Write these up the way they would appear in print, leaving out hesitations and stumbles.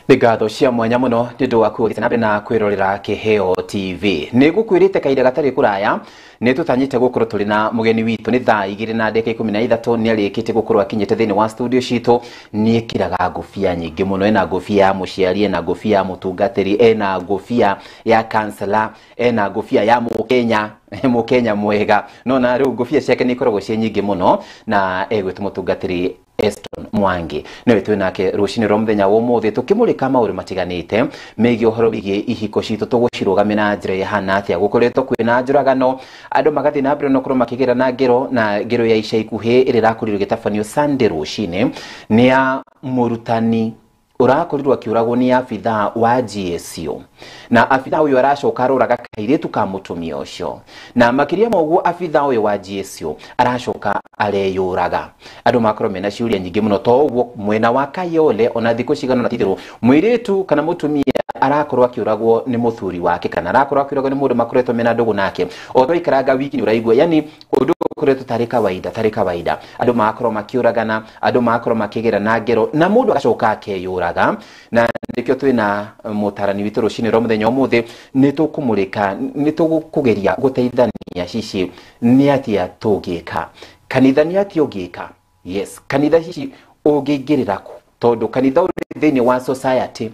Nĩ ngatho cia mwanya mũno nĩ ũndũ wa gũthiĩ na mbere na kwĩrorera Kĩheo TV. Nĩ ngũkwĩrĩte kahinda gatarĩ kũraya nĩ tũtanyĩte gũkorwo tũrĩ na mũgeni witũ. Nĩ thaa 2:13, nĩ arĩkĩtie gũkorwo akinyĩte thĩinĩ wa studio citũ. Nĩ ekĩraga ngũbia nyingĩ mũno. Ena ngũbia ya mũciari, ena ngũbia ya mũtungatĩri, ena ngũbia ya kansela, ena ngũbia ya mũkenya, mũkenya mwega. No na rĩu ngũbia ciake nĩ ikoragwo ciĩ nyingĩ mũno, na egwĩtwo mũtungatĩri Eston Mwangi. Nĩwe twĩ nake rũcinĩ rwa mũthenya wa ũmũthĩ, tũkĩmũrĩka maũndũ matiganĩte megiĩ ũhoro wĩgiĩ ihiko citũ, tũgũcirũgamia na njĩra ĩhana atĩa. Gũkoretwo kwĩna njũragano, andũ magathiĩ na mbere na gũkorwo makĩgera na ngero, na ngero ya ica ikuhĩ ĩrĩa ĩrakorirwo ĩgĩtabanio Sunday rũcinĩ nĩ ya mũrutani ũrakorirwo akĩũragwo nĩ abithaa wa GSU, na abithaa ũyũ aracoka aroraga kairĩtu ka mũtumia ũcio, na makĩria ma ũguo abithaa ũyũ wa GSU aracoka areyũraga. Andũ makorwo mena ciũria nyingĩ mũno. To ũguo, mwena wa Kayole ona thikũ cigana ũna titherũ mũirĩtu kana mũtumia arakorwo akĩũragwo nĩ mũthuri wake, kana arakorwo akĩũragwo nĩ mũndũ makoretwo mena ndũgũ nake. O twaikaranga wiki nĩ ũraigua, yani ũndũ ũkoretwo tarĩ kawaida, tarĩ kawaida, andũ magakorwo makĩũragana, andũ magakorwo makĩgera na ngero, na mũndũ agacoka akeyũraga. Na nĩkĩo twĩna mũtarani witũ rũcinĩ rwa mũthenya ũmũthĩ. Nĩ tũkũmũrĩka, nĩ tũkũgeria gũteithania cici nĩ atĩa tũngĩka kanitha, nĩ atĩa ũngĩka. Yes, kanitha cici ũngĩingĩrĩra kũ? Tondũ kanitha ũrĩ thĩinĩ wa society,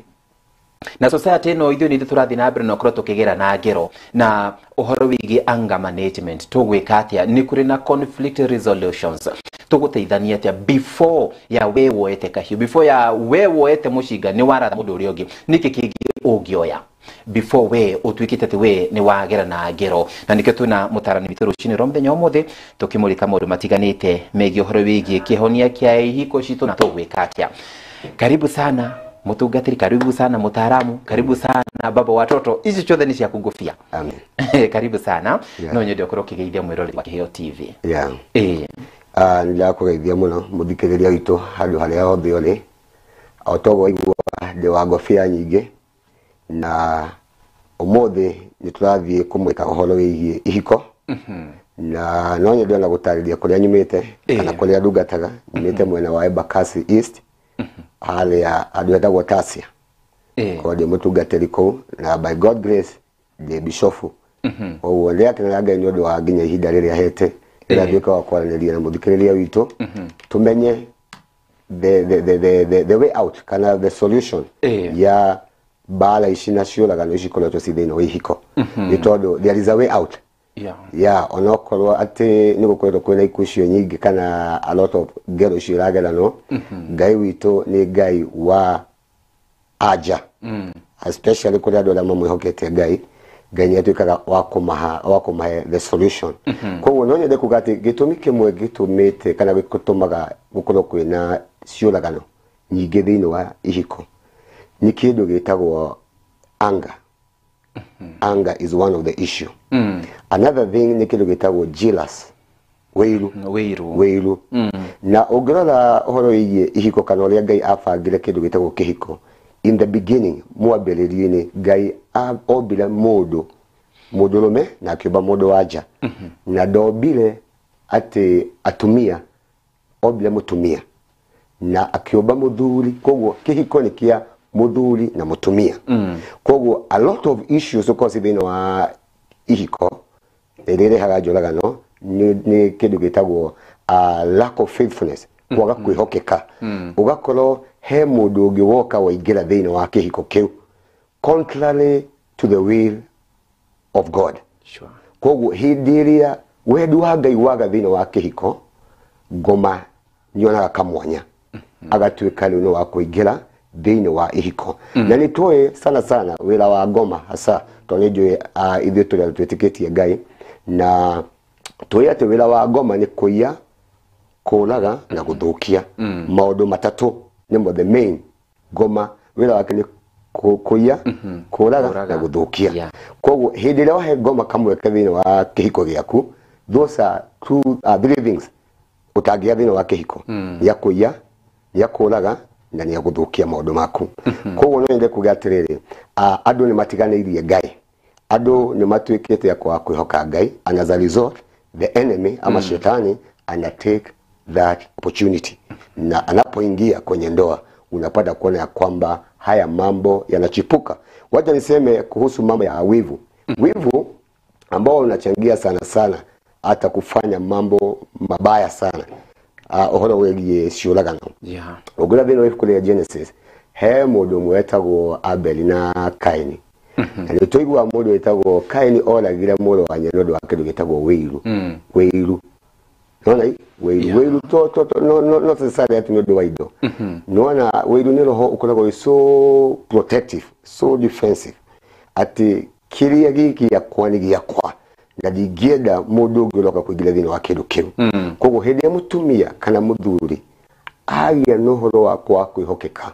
na society ĩno ithuĩ nĩ ithuĩ tũrathiĩ na mbere na ũkorwo tũkĩgera na ngero. Na ũhoro wĩgiĩ anger management, tũgwĩka atĩa? Nĩ kũrĩ na conflict resolutions, tũgũteithania atĩa before ya we woete kahiũ, before ya we woete mũcinga nĩ waratha mũndũ ũrĩa ũngĩ? Nĩkĩ kĩngĩ ũngĩoya before we ũtuĩkĩte atĩ we nĩ wagera na ngero? Na nĩkĩo twĩna mũtarani witũ rũcinĩ rwa mũthenya ũmũthĩ, tũkĩmũrĩka maũndũ matiganĩte megiĩ ũhoro wĩgiĩ kĩhonia kĩa ihiko citũ na tũgwĩka atĩa. Karibu sana mũtungatĩri, karibu sana mũtaaramu, karibu sana baba watoto. Ici ciothe nĩ ciaku ngũbia. Amen. Karibu sana. Yeah. No nyende ũkorwo ũkĩgeithia mwĩroreri wa Kĩheo TV. Yeah. Ĩĩ. Ah, nĩ ndakũgeithia mũno mũthikĩrĩria witũ handũ harĩa hothe ũrĩ. O toguo waigua, ndĩ wa ngobia nyingĩ, na ũmũthĩ nĩ tũrathiĩ kũmũrĩka ũhoro wĩgiĩ ihiko, na no nyende ona gũtarĩria kũrĩa nyumĩte kana kũrĩa ndungataga. Nyumĩte mwena wa Embakasi East, harĩa handũ hetagwo Tasia. Korwo ndĩ mũtungatĩri kũu, na by God grace ndĩ bishofu. Koguo ndĩrakenera Ngai nĩ ũndũ wa nginya ihinda rĩrĩa ahete rĩrĩa nduĩka wa kwaranĩria na mũthikĩrĩria witũ, tũmenye the way out kana the solution ya mbara ici na ciũragano ici ikoretwo ci thĩinĩ wa ihiko, nĩ tondũ there is a way out. Yeah, onokorwo atĩ nĩ gũkoretwo kwĩna ikuũ icio nyingĩ kana a lot of ngero icio irageranwo, Ngai witũ nĩ Ngai wa anja, especially kũrĩ andũ arĩa mamwĩhokete Ngai. Ngai nĩ atuĩkaga wa kũmahe the solution. Koguo no nyende kuga atĩ gĩtũmi kĩmwe gĩtũmĩte kana gĩtũmaga gũkorwo kwĩna ciũragano nyingĩ thĩinĩ wa ihiko nĩ kĩndũ gĩtagwo anger. Anger is one of the issue. Another thing nĩ kĩndũ gĩtagwo jealous, wĩiru. Wĩiru. Wĩiru. Na ũngĩrora ũhoro wĩgiĩ ihiko kana ũrĩa Ngai abangire kĩndũ gĩtagwo kĩhiko in the beginning, mwambĩrĩrio-inĩ, Ngai ombire mũndũ mũndũrũme na akĩũmba mũndũ wa nja, na ndombire atĩ atumia, ombire mũtumia na akĩũmba mũthuri. Koguo kĩhiko nĩ kĩa mũthuri na mũtumia. Koguo a lot of issues ũkorwo ci thĩinĩ wa ihiko ĩrĩa ĩrehaga njũragano nĩ kĩndũ gĩtagwo lack of faithfulness, kwaga kwĩhokeka. Ũgakorwo he mũndũ ũngĩ woka waingĩra thĩinĩ wa kĩhiko kĩu contrary to the will of God. Koguo hĩndĩ ĩrĩa wendi wa Ngai waga thĩinĩ wa kĩhiko, ngoma nĩonaga kamwanya agatuĩka rĩu nĩ wa kũingĩra thĩinĩ wa ihiko. Na nĩ tũĩ sana sana wĩra wa ngoma hasa, tondũ nĩ njũĩ ithuĩ tũrĩ andũ twĩtĩkĩtie Ngai, na tũĩ atĩ wĩra wa ngoma nĩ kũiya, kũraga na gũthũkia. Maũndũ matatũ nĩmo the main. Ngoma wĩra wake nĩ kũiya, kũraga Kũraga. na gũthũkia. Koguo hĩndĩ ĩrĩa wahe ngoma kamweke thĩinĩ wa kĩhiko gĩaku, those are two, three things ũtangĩgĩa thĩinĩ wa kĩhiko: nĩ ya kũiya, nĩ ya kũraga na nĩ ya gũthũkia maũndũ maku. Koguo no nyende kuga atĩrĩrĩ, andũ nĩ matiganĩirie Ngai, andũ nĩ matuĩkĩte a kwaga kwĩhoka Ngai, and as a result the enemy ama shetani ana take that opportunity, na anapoingia kwenye ndoa unapata kuona ya kwamba Haya mambo yanachipuka. Wacha niseme kuhusu mambo ya wivu. Wivu ambao unachangia sana sana hata kufanya mambo mabaya sana. Uhoro wĩgiĩ ciũragano. Ũngĩrora thĩinĩ wa ibuku rĩa Genesis, he mũndũ ũmwe wetagwo Abeli na Kaini. Na nĩ tũiguaga mũndũ wĩtagwo Kaini oragire mũrũ wa nyina nĩ ũndũ wa kĩndũ gĩtagwo wĩiru. Wĩiru. Nona wĩiru. Wĩiru to no no not necessarily atĩ nĩ ũndũ wa indo. Nona wĩiru nĩ roho ũkoragwo wĩ so protective, so defensive atĩ kĩrĩa gĩkĩ gĩakwa nĩ gĩakwa na ndingĩenda mũndũ ũngĩ ũroka kũingĩra thĩinĩ wa kĩndũ kĩu. Koguo hĩndĩ ĩrĩa mũtumia kana mũthuri agĩa na ũhoro wa kwaga kwĩhokeka,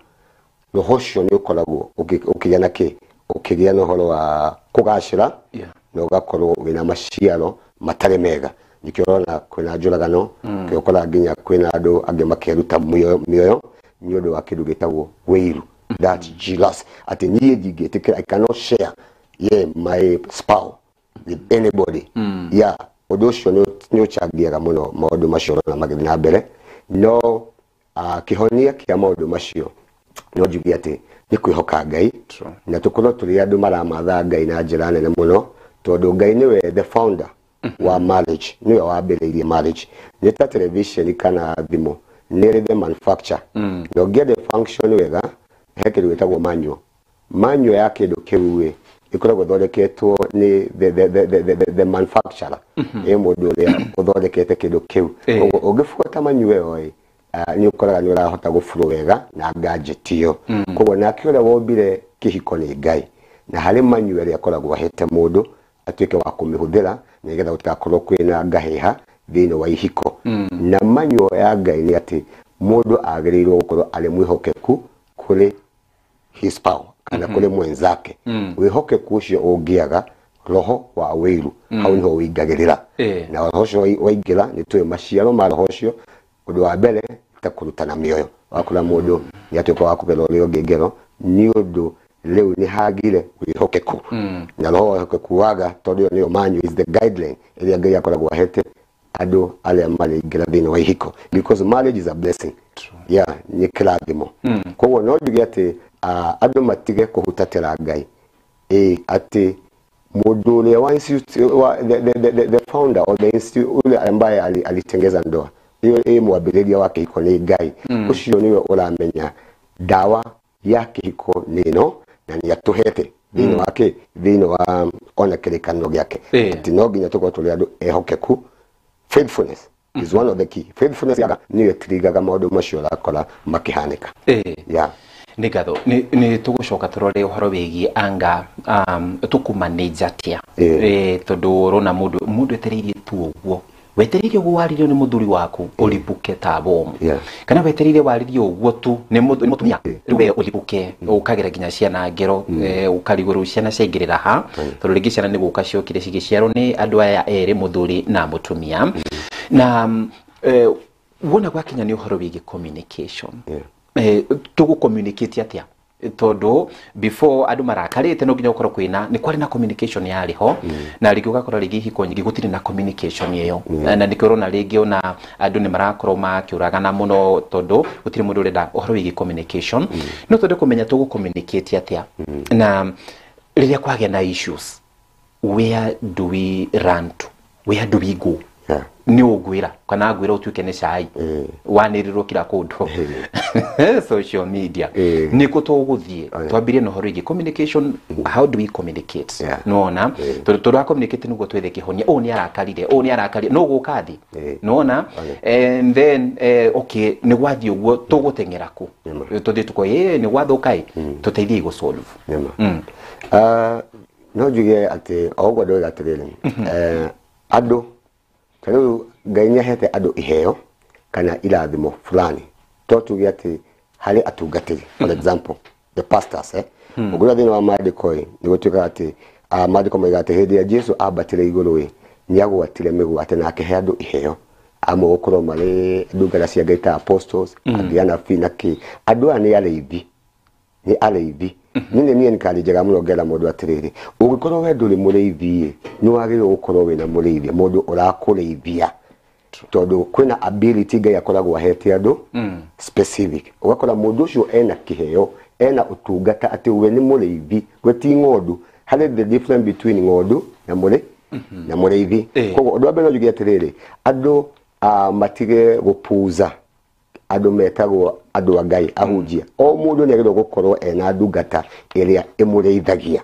roho ũcio nĩ ũkoragwo ũkĩgĩa na kĩ? Ũkĩgĩa na ũhoro wa kũgacĩra na ũgakorwo wĩna maciaro matarĩ mega. Nĩkĩo ũrona kwĩna njũragano, nĩkĩo ũkoraga nginya kwĩna andũ angĩ makeruta mĩoyo nĩ ũndũ wa kĩndũ gĩtagwo wĩiru. That jealous atĩ niĩ ndingĩtĩkĩra, I cannot share my spouse with anybody. Yeah, ũndũ ũcio nĩ ũchangiaga mũno maũndũ macio ũrona magĩthiĩ na mbere. No kĩhonia kĩa maũndũ macio no njuge atĩ nĩ kwĩhoka Ngai na tũkorwo tũrĩ andũ maramatha Ngai na njĩra nene mũno, tondũ Ngai nĩwe the founder wa marriage, nĩwe wambĩrĩirie marriage. Nĩ ta television kana thimũ, nĩ ĩrĩ the manufacturer. Na ũngĩenda function wega, he kĩndũ gĩtagwo manual. Manual ya kĩndũ kĩu ĩ ĩkoragwo ĩthondeketwo nĩ the manufacturer. Ĩ mũndũ ũrĩa ũthondekete kĩndũ kĩu. Koguo ũngĩbuata manual ĩyo ĩ, nĩ ũkoraga nĩ ũrahota gũburo wega na gadget ĩyo. Koguo nake ũrĩa wombire kĩhiko nĩ Ngai, na harĩ manual ĩrĩa akoragwo ahete mũndũ atuĩke wa kũmĩhũthĩra nĩgetha gũtigakorwo kwĩna ngahĩha thĩinĩ wa ihiko. Na manual ya Ngai nĩ atĩ mũndũ agĩrĩirwo gũkorwo arĩ mwĩhokeku kũrĩ his spouse kana kũrĩ mwenzake. Wĩhokeku ũcio ũngĩaga, roho wa wĩiru hau niho wĩingagĩrĩra. Na roho ũcio waingĩra, nĩ tũĩ maciaro ma roho ũcio. Ũndũ wa mbere ta kũrutana mĩoyo, wakora mũndũ nĩ atuĩka wa kũgera ũrĩa ũngĩ ngero nĩ ũndũ rĩu nĩ hagire wĩhokeku. Na roho wa wĩhokeku waga, tondũ ĩyo nĩyo manual, is the guideline ĩrĩa Ngai akoragwo ahete andũ arĩa maraingĩra thĩinĩ wa ihiko, because marriage is a blessing. Yeah, nĩ kĩrathimo. Koguo no njuge atĩ andũ matige kũhutatĩra Ngai, atĩ mũndũ ũrĩa wa institute, wa, the founder of the institute, ule ambaye alitengeza ndoa hiyo, ĩ mwambĩrĩria wa kĩhiko nĩ Ngai. Ũcio nĩwe ũramenya ndawa ya kĩhiko nĩ ĩno, na nĩ atũhete thĩinĩ wa kĩ, thĩinĩ wa ona kĩrĩkanĩro gĩake, atĩ no nginya tũkorwo tũrĩ andũ ehokeku. Faithfulness is one of the key. Faithfulness yaga nĩyo ĩtirigaga maũndũ macio ũrakora makĩhanĩka. Yeah. Nĩ ngatho. Nĩ tũgũcoka tũrore ũhoro wĩgiĩ anga tũkũmanage atĩa. Tondũ ũrona mũndũ etereirie tu ũguo, wetereire ũguo waririo nĩ mũthuri waku ũribuke ta bomu, kana wetereire waririo ũguo tu nĩ mũtumia rĩu we ũribuke, ũkagera nginya ciana ngero, ũkarigwo rĩu ciana ciaingĩrĩra ha, tondũ rĩngĩ ciana nĩ gũka ciokire cigĩciarwo nĩ andũ aya erĩ, mũthuri na mũtumia. Na wona gwakinya nĩ ũhoro wĩgiĩ communication, tũgũ communicate atĩa? Tondũ before andũ marakarĩte no nginya gũkorwo kwĩna nĩ kwarĩ na communication yarĩ ho, na rĩngĩ ũgakora rĩngĩ ihiko nyingĩ gũtirĩ na communication ĩyo, na nĩkĩo ũrona rĩngĩ ona andũ nĩ marakorwo makĩũragana mũno, tondũ gũtirĩ mũndũ ũrenda ũhoro wĩgiĩ communication. No twende kũmenya tũgũ communicate atĩa, na rĩrĩa kwagĩa na issues, where do we run to, where do we go? Nĩ ũngwĩra kana ngwĩra ũtuĩke nĩ cai wanĩrĩrwo kila kũndũ social media, nĩ kũ tũgũthiĩ? Twambirie na ũhoro wĩgiĩ communication. How do we communicate? Nĩwona tondũ tũra communicate nĩguo twethe kĩhonia. Ũũ nĩ arakarire, ũũ nĩ arakarire, no gũka thĩ, nĩwona? And then okay, nĩ gwathiĩ ũguo, tũgũteng'era kũ? Tũthiĩ tũko ĩ nĩ gwathũka ĩ, tũteithiei gũ solve. Nĩma. No njuge atĩ o ũguo ndoiga atĩrĩrĩ, andũ ta rĩu Ngai nĩ ahete andũ iheo kana irathimo fulani. To tuge atĩ harĩ atungatĩri, for example the pastors, ũngĩrora thĩinĩ wa maandĩko ĩ, nĩ gũtuĩkaga atĩ maandĩko moigaga atĩ hĩndĩ ĩrĩa Jesu ambatire igũrũ ĩ, nĩ agwatire mĩgwate na akĩhe andũ iheo, amwe gũkorwo marĩ ndungata cia Ngai ta apostles, angĩ anabii na kĩ. Andũ aya nĩ arĩithi, nĩ arĩithi. Niĩ niĩ nĩ njega mũno ngera mũndũ atĩrĩrĩ, ũngĩkorwo we ndũrĩ mũrĩithi ĩ, nĩ wagĩrĩirwo gũkorwo wĩna mũrĩithi, mũndũ ũrakũrĩithia. Tondũ kwĩna ability Ngai akoragwo ahete andũ specific. Ũgakora mũndũ ũcio ena kĩheo, ena ũtungata atĩ we nĩ mũrĩithi, we ti ng'ondu. Harĩ the difference between ng'ondu na mũrĩ na mũrĩithi. Koguo ũndũ wa mbere no njuge atĩrĩrĩ, andũ matige gũpuza andũ metagwo andũ a Ngai ahunjia. O mũndũ nĩ agĩrĩirwo gũkorwo ena ndungata ĩrĩa ĩmũrĩithagia.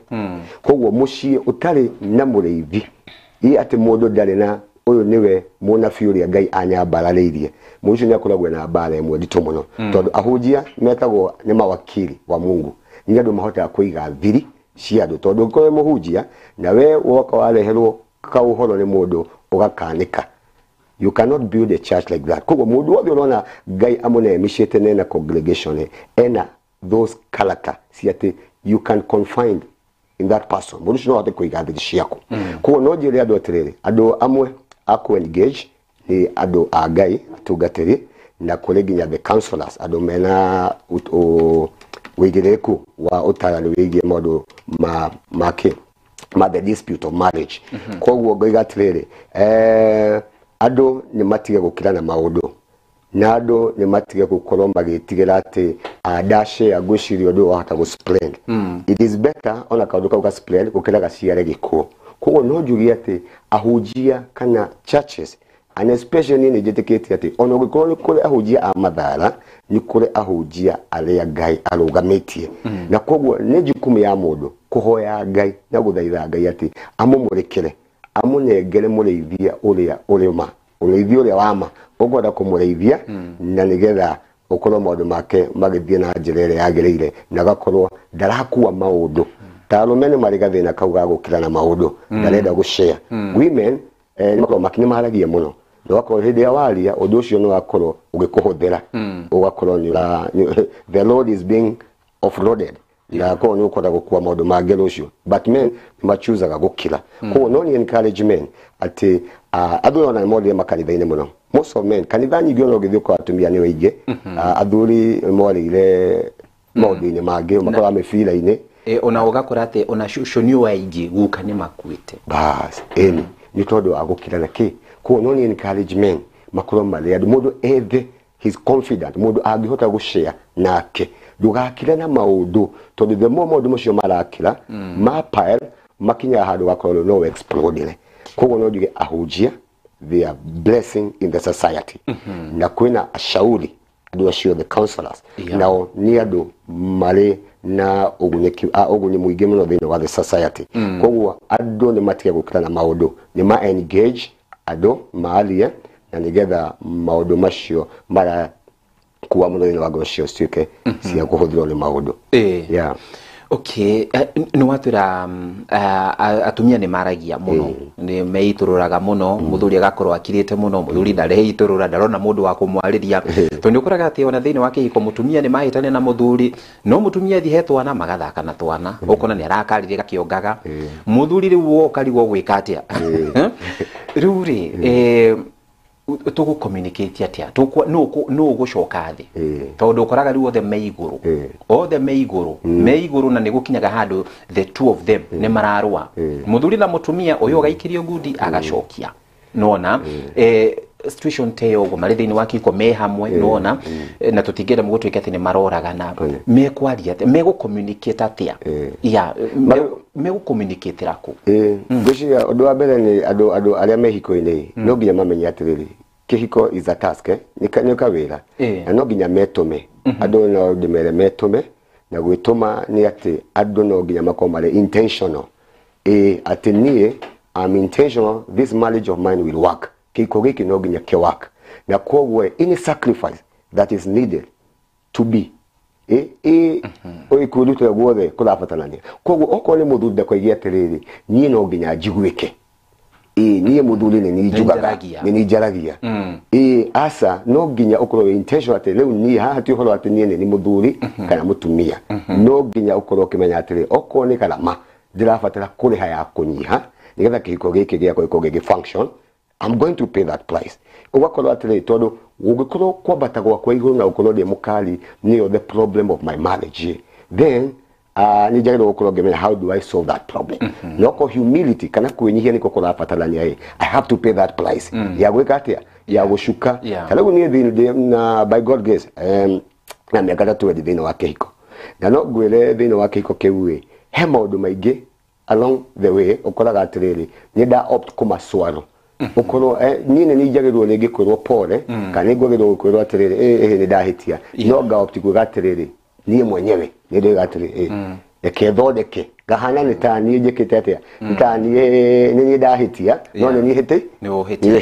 Koguo mũciĩ ũtarĩ na mũrĩithi, ĩ atĩ mũndũ ndarĩ na ũyũ nĩwe mũnabii ũrĩa Ngai anyambararĩirie, mũndũ ũcio nĩ akoragwo na mbara ĩmwe nditũ mũno. Tondũ ahunjia metagwo nĩ mawakili wa Mungu, nĩ andũ mahotaga kũiga thiri cia andũ. Tondũ ũngĩkorwo wĩ mũhunjia na we woka wareherwo kaũhoro nĩ mũndũ ũgakanĩka, you cannot build a church like that. Koguo mũndũ wothe ũrona Ngai amũneemicĩte na ena congregation, ena those character cia atĩ you can confide in that person, mũndũ ũcio no ahote kũiga thiri ciaku. Koguo no njĩre andũ atĩrĩrĩ, andũ amwe a ku engage nĩ andũ a Ngai atungatĩri, na kũrĩ nginya the counselors, andũ mena ũigĩrĩrĩku wa ũtarani wĩgiĩ maũndũ ma kĩ ma the dispute of marriage. Koguo ngoiga atĩrĩrĩ, andũ nĩ matige gũkira na maũndũ, na andũ nĩ matige gũkorwo magĩtigĩra atĩ ndashare ngwĩciria ũndũ ũyũ wahota gũ spread. It is better ona kaũndũ kau ga spread gũkĩra gaciare gĩkuũ. Koguo no njuge atĩ ahunjia kana churches, and especially niĩ nĩ njĩtĩkĩtie atĩ ona ũngĩkorwo nĩ kũrĩ ahunjia a mathara, nĩ kũrĩ ahunjia arĩa Ngai arũgamĩtie. Na koguo nĩ jukumu ya mũndũ kũhoya Ngai na gũthaitha Ngai atĩ amũmũrĩkĩre, amũnengere mũrĩithia ũrĩa ũrĩ ma, ũrĩithia ũrĩa wa ma ũkwenda kũmũrĩithia, na nĩgetha ũkorwo maũndũ make magĩthiĩ na njĩra ĩrĩa yagĩrĩire, na agakorwo ndarakua maũndũ. Ta arũme nĩ marĩ gathĩna kau ga gũkira na maũndũ, ndarenda gũshare. Women nĩ maragia mũno, na ũgakorwo hĩndĩ ya waria ũndũ ũcio nĩ wakorwo ũgĩkũhũthĩra, ũgakorwo the load is being offloaded, na koguo nĩ ũkwenda gũkua maũndũ mangĩ rũciũ. But men nĩ machuzaga gũkira. Koguo no nĩ encourage men atĩ athuri ona nĩ morire makanitha-inĩ mũno. Most of men kanitha nyingĩ ona ũngĩthiĩ ũkora atumia nĩ aingĩ, athuri morĩire maũndũ-inĩ mangĩ, makoraga mĩbira-inĩ. Ona ũgakora atĩ ona cũcũ nĩ aingĩ guka nĩ makuĩte. Bas, ĩni nĩ tondũ wa gũkira na kĩ. Koguo no nĩ encourage men makorwo marĩ andũ, mũndũ ethe he's confident, mũndũ angĩhota gũshare nake, ndũgakire na maũndũ, tondũ the more maũndũ macio marakira ma pile makinyaga handũ gakorwo no explode. Koguo no njuge ahunjia they are blessing in the society. Na kwĩna ashauri, andũ acio the counselors, nao nĩ andũ marĩ na ũguni mũingĩ mũno thĩinĩ wa the society. Koguo andũ nĩ matige gũkira na maũndũ, nĩ ma engage andũ maarie, na nĩgetha maũndũ macio marakua mũno thĩinĩ wa ngoro ciao cituĩke cia kũhũthĩrwo nĩ maũndũ. Okay, nĩ watwĩra atumia nĩ maragia mũno, nĩ meitũrũraga mũno, mũthuri agakorwo akirĩte mũno, mũthuri ndareitũrũra, ndarona mũndũ wa kũmwarĩria. Tondũ nĩ ũkoraga atĩ ona thĩinĩ wa kĩhiko mũtumia nĩ mahĩtania na mũthuri, no mũtumia athiĩ he twana magathaka na twana, ũkona nĩ arakarire gakĩongaga. Mũthuri rĩu woka rĩu ũgwĩka atĩa? Rĩu rĩ, tũgũ communicate atĩa? Nũ ũgũcoka thĩ? Tondũ ũkoraga rĩu othe me igũrũ. Othe me igũrũ. Me igũrũ na nĩ gũkinyaga handũ the two of them nĩ mararũa. Mũthuri na mũtumia ũyũ agaikĩrio ngundi agacokia. Nona situation ta ĩyo ũguo marĩ thĩinĩ wa kĩhiko me hamwe, nona na tũtingĩenda gũtuĩke atĩ nĩ maroragana. Mekwaria atĩa? Megũ communicate atĩa? Ya, megũ communicate kũ? Ngwĩciria ũndũ wa mbere nĩ andũ arĩa me hiko-inĩ no nginya mamenye atĩrĩrĩ, kĩhiko is a task, nĩ kawĩra. Na no nginya metũme. Andũ no ndĩmere metũme, na gwĩtũma nĩ atĩ andũ no nginya makorwo marĩ intentional. Atĩ niĩ I'm intentional, this marriage of mine will work. Kĩhiko gĩkĩ no nginya kĩ work. Na koguo any sacrifice that is needed to be kwĩrutĩra guothe kũrabatarania. Koguo okorwo nĩ mũthuri ndakoigie atĩrĩrĩ, niĩ no nginya njiguĩke. Niĩ mũthuri nĩ niĩ njugaga, nĩ niĩ njaragia. Aca no nginya ũkorwo wĩ intentional atĩ rĩu niĩ haha ti ũhoro atĩ niĩ nĩ mũthuri kana mũtumia. No nginya ũkorwo ũkĩmenya atĩrĩ, okorwo nĩ garama ndĩrabatara kũrĩha ya kũnyiha nĩgetha kĩhiko gĩkĩ gĩakwa gĩkorwo gĩgĩ function, I'm going to pay that price. Ũgakorwo atĩrĩ, tondũ ũngĩkorwo kwambata gwakwa igũrũ na ũkorwo ndĩ mũkali nĩyo the problem of my marriage, then nĩ njagĩrĩirwo gũkorwo ngĩmenya how do I solve that problem. No ko humility kana kwĩnyihia nĩko kũrabatarania, I have to pay that price ya gwĩka atĩa, Ya gũcuka. Ta rĩu niĩ thĩinĩ na by God grace na mĩaka 30 thĩinĩ wa kĩhiko, na no ngwĩre thĩinĩ wa kĩhiko kĩu ĩ he maũndũ maingĩ along the way ũkoraga atĩrĩrĩ nĩ nda opt kũmacwaro ũkorwo niĩ nĩ njagĩrĩirwo rĩngĩ kwĩrwo pole kana nĩ ngwagĩrĩirwo kwĩrwo atĩrĩrĩ ĩ nĩ ndahĩtia, no nga opt kuga atĩrĩrĩ niĩ mwenyewe nĩ ndĩga atĩrĩrĩ reke thondeke ngahana nĩ ta niĩ njĩkĩte atĩa, nĩ ta niĩ nĩ niĩ ndahĩtia, no nĩ niĩ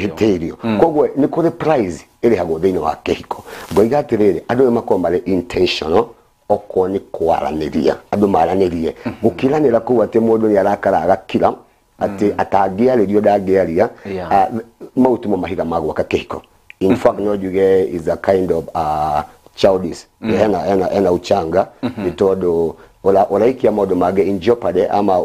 hĩtĩirio. Koguo nĩ kũrĩ prize ĩrĩhagwo thĩinĩ wa kĩhiko. Ngoiga atĩrĩrĩ andũ nĩ makorwo marĩ intentional okorwo nĩ kwaranĩria, andũ maranĩrie gũkiranĩra kũu atĩ mũndũ nĩ arakara agakira atĩ atangĩarĩrio ndangĩaria, mau timo mahiga ma gwaka kĩhiko. In fact no njuge is a kind of childish, hena uchanga nĩ tondũ uraikia maũndũ mangĩ in jeopardy ama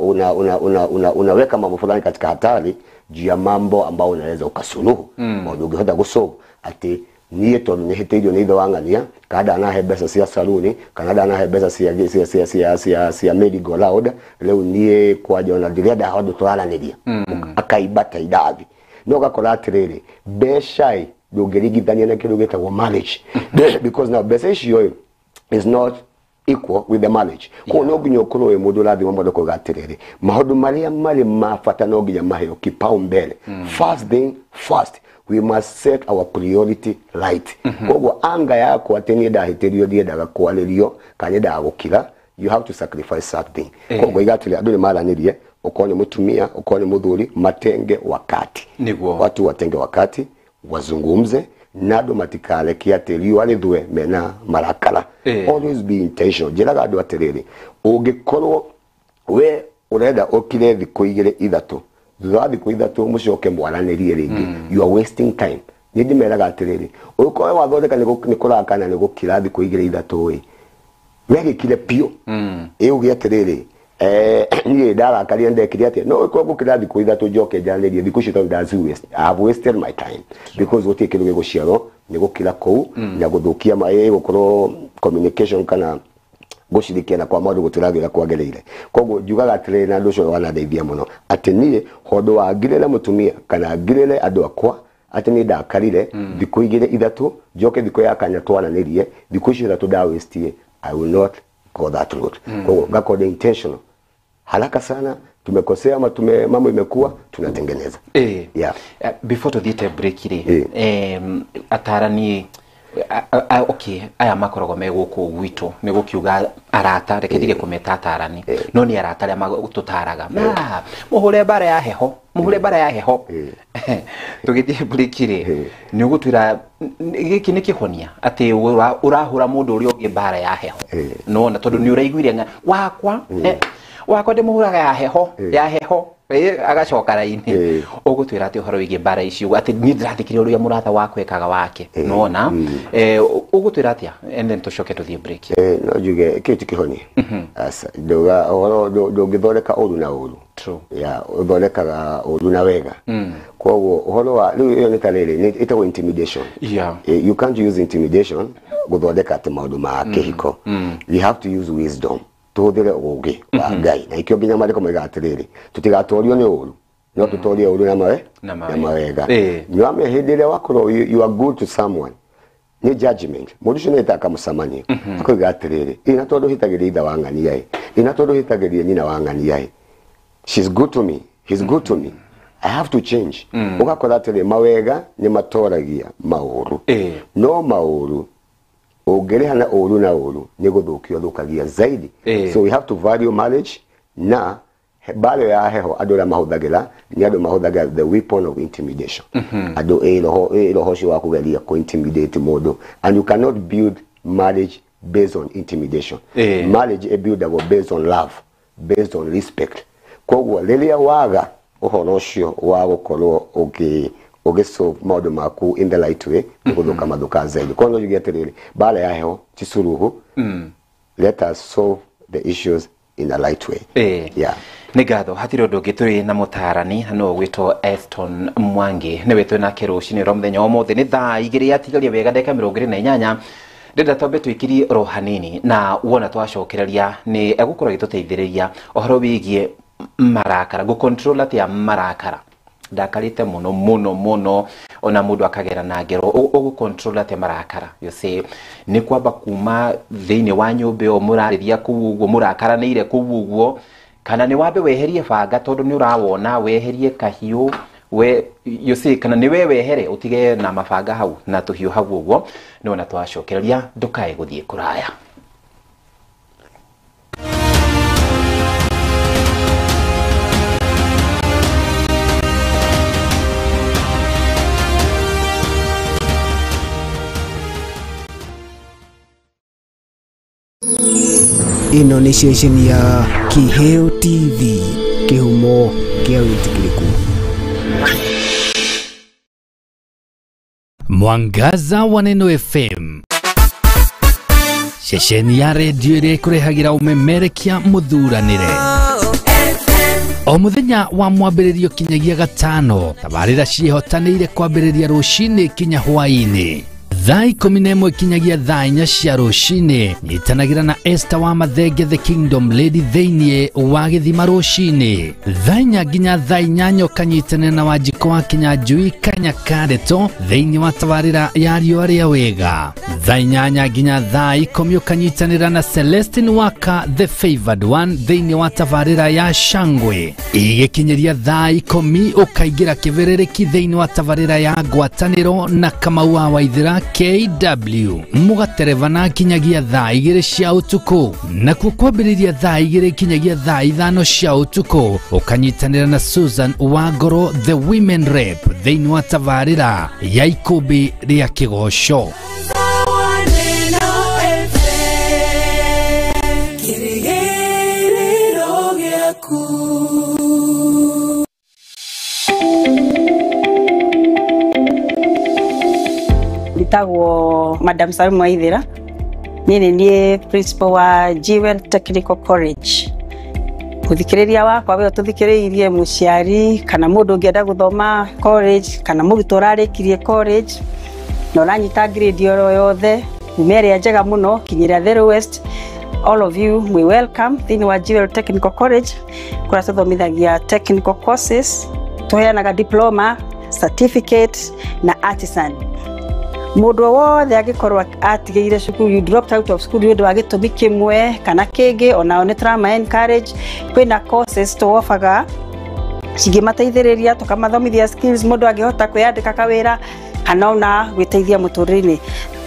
unaweka mambo fulani katika hatari juu ya mambo ambao unaweza ukasuluhu maũndũ ũngĩhota gũsolve atĩ niĩ tondũ nĩ hĩtĩirio nĩ ithe wa ng'ania kana ndanahe mbeca cia saluni kana ndanahe mbeca cia merry go round, rĩu niĩ kwanja ona ndirenda handũ tũraranĩria akaimba ta indathi. No ũgakora atĩrĩrĩ mbeca ĩ ndũngĩringithania na kĩndũ gĩtagwo marriage because now mbeca icio is not equal with the marriage. Koguo no nginya ũkorwo wĩ mũndũ ũrathima maũndũ kuga atĩrĩrĩ maũndũ marĩa marĩ ma bata no nginya maheo kipaumbele. First thing first, we must set our priority right. Koguo anga yakwa atĩ niĩ ndahĩtĩrio ndiendaga kwarĩrio kana nyendaga gũkira, you have to sacrifice something. Koguo iga atĩrĩ andũ nĩ maranĩrie, ũkorwo nĩ mũtumia ũkorwo nĩ mũthuri, matenge wakati. Nĩguo watu watenge wakati wazungumze na andũ matikareke atĩ riũa rĩthũe mena marakara. Always be intentional. Njĩraga andũ atĩrĩrĩ ũngĩkorwo we ũrenda ũkire thikũ igĩrĩ ithatũ, thutha wa thikũ ithatũ mũcoke mwaranĩrie rĩngĩ, you are wasting time. Niĩ ndĩmeraga atĩrĩrĩ ũngĩkorwo wathondeka nĩ kũrakana nĩ gũkira thikũ igĩrĩ ithatũ ĩ wegĩkire biũ ĩ uge atĩrĩrĩ niĩ ndarakaria ndekire atĩa, no ũkorwo ngũkira thikũ ithatũ njoke njaranĩrie thikũ icio tondũ I have wasted my time because gũtirĩ kĩndũ gĩgũciarwo nĩ gũkira kũu na gũthũkia gũkorwo communication kana gũcirikiana kwa maũndũ gũtirathiĩ ũrĩa kwagĩrĩire. Koguo njugaga atĩrĩrĩ na ũndũ ũcio wanandeithia mũno atĩ niĩ handũ wa ngirĩre mũtumia kana ngirĩre andũ akwa atĩ niĩ ndakarire thikũ igĩrĩ ithatũ njoke thikũ ya kana twaranĩrie thikũ icio ithatũ ndawĩstie, I will not go that route. Koguo ngakorwo intentional haraka sana, tumekosea ama mambo imekuwa tunatengeneza. Yeah. Before tuthiite break rĩ, atarani okay aya makoragwo me gũkũ gwitũ nĩ gũkiuga arata, reke ndige kũmeta atarani, no nĩ arata arĩa tũtaraga mũhũre mbara ya heho, mũhũre mbara ya heho. Tũgĩthiĩ break rĩ, nĩ ũgũtwĩra gĩkĩ nĩ kĩhonia atĩ ũrahũra mũndũ ũrĩa ũngĩ mbara ya heho, nona tondũ nĩ ũraiguire wakwa wakwa ndĩmũhũraga ya heho ya heho agacoka raini. Ũgũtwĩra atĩ ũhoro wĩgiĩ mbara ici atĩ niĩ ndĩrathikĩrĩria ũrĩa mũrata wakwa ekaga wake, nona ũgũtwĩra atĩa, and then tũcoke tũthiĩ break. No njuge kĩu ti kĩhonia. Ndauga ũhoro ndũngĩthondeka ũru na ũru. Yeah, ũthondekaga ũru na wega. Koguo ũhoro wa rĩu ĩyo nĩ ta rĩrĩ ĩtagwo intimidation. You can't use intimidation gũthondeka atĩ maũndũ ma kĩhiko. You have to use wisdom. Tũhũthĩre ũũgĩ wa Ngai na ikĩo nginya maandĩko moigaga atĩrĩrĩ tũtigatorio nĩ ũru no tũtorie ũru na mawega. Nĩwamenya hĩndĩ ĩrĩa wakorwo you are good to someone nĩ judgment mũndũ ũcio nĩ etaga mũcemanio akoiga atĩrĩrĩ ĩ na tondũ hĩtagĩria ithe wa ng'ania ĩ ĩ na tondũ hĩtagĩria nyina wa ng'ania ĩ, she's good to me, he's good to me, I have to change. Ũgakora atĩrĩ mawega nĩ matoragia maũru, no maũru ũngĩrĩha na ũru na ũru nĩ gũthũkio thũkagia zaidi. So we have to value marriage na mbara ya heho andũ arĩa mahũthagĩra nĩ andũ mahũthagĩra the weapon of intimidation. Andũ ĩ roho ũcio wa kũgeria kũ intimidate mũndũ, and you cannot build marriage based on intimidation. Marriage ĩbuildagwo based on love, based on respect. Koguo rĩrĩa waga ũhoro ũcio wa gũkorwo ũgĩsolve maũndũ maku in the right way, nĩ gũthũka mathũka zaidi. Koguo no njuge atĩrĩrĩ mbara ya heho ti suluhu. Let us solve the issues in a right way. Yeah. Nĩ ngatho hatirĩ ũndũ ũngĩ tũrĩ na mũtarani na nĩwe ũgwĩtwo Eston Mwangi, nĩwe twĩ nake rũcinĩ rwa mũthenya wa ũmũthĩ. Nĩ thaa 2 yatigaria wega ndagĩka 28. Ndĩrenda twambe twĩkirie oro hanini na wona twacokereria nĩ egũkorwo agĩtũteithĩrĩria ũhoro wĩgiĩ marakara, gũ control atĩa marakara. Ndakarĩte mũno mũno mũno Ona mundu akagera na ngero ugu control ate marakara. You see, ni kwamba kuma thiini wa nyumba yo murariria kuu uguo murakaranire kuu uguo, kana ni wambe weherie banga tondu ni urawona weherie kahiu we, you see, kana ni we wehere utige na mabanga hau na tuhiu hau uguo. Nona twacokereria ndukae guthie kuraya. Ĩno nĩ ceceni ya Kiheo TV, kĩhumo kĩa wĩtĩkĩrĩku. Mwangaza wa Neno FM, ceceni ya redio ĩrĩa ĩkũrehagĩra ũmemerekia mũthuranĩre o mũthenya wa mwambĩrĩrio kinyagia gatano. Tabarĩra ciĩhotanĩire kwambĩrĩria rũcinĩ kinya hwaĩ-inĩ thaa 11 kinyagia thaa 4 cia rũcinĩ. Nyitanagĩra na Esther wa Mathenge the Kingdom Lady thĩinĩ wa gĩthima rũcinĩ thaa 4 nginya thaa 8, ũkanyitanĩra na Wanjikũ wa Kinyanjui Kanya Kareto thĩinĩ wa tabarĩra ya riũa rĩa wega. Thaa 8 nginya thaa 10 ũkanyitanĩra na Celestine Waka the Favored One thĩinĩ wa tabarĩra ya Shangwe. Igĩkinyĩria thaa 10 ũkaingĩra kĩbĩrĩrĩki thĩinĩ wa tabarĩra ya Ngwatanĩro na Kamau wa Waithĩra KW mũgaterevana kinyagia thaa 2 cia ũtukũ. Nakuo kwambĩrĩria thaa 2 kinyagia thaa 5 cia ũtukũ ũkanyitanĩra na Susan Wangoro the Women Rep thĩinĩ wa tabarĩra ya Ikũmbĩ rĩa Kĩgoco. Njĩtagwo Madam Salome Waithera, niĩ nĩ niĩ principal wa Jewel Technical College. Mũthikĩrĩria wakwa we ũtũthikĩrĩirie, mũciari kana mũndũ ũngĩenda gũthoma college kana mũrutwo ũrarĩkirie college na ũranyita grade oro yothe kuma ĩrĩa njega mũno kinyĩra the lowest, all of you we welcome thĩinĩ wa Jewel Technical College kũrĩa tũthomithagia technical courses, tũheanaga diploma, certificate na artisan. Mũndũ wothe angĩkorwo atigĩire cukuru, you dropped out of school nĩ ũndũ wa gĩtũmi kĩmwe kana kĩngĩ, onao nĩ tũrama encourage. Kwĩna courses tũobaga cingĩmateithĩrĩria, tũkamathomithia skills mũndũ angĩhota kwĩyandĩka kawĩra kana ona gwĩteithia mũtũrĩre-inĩ.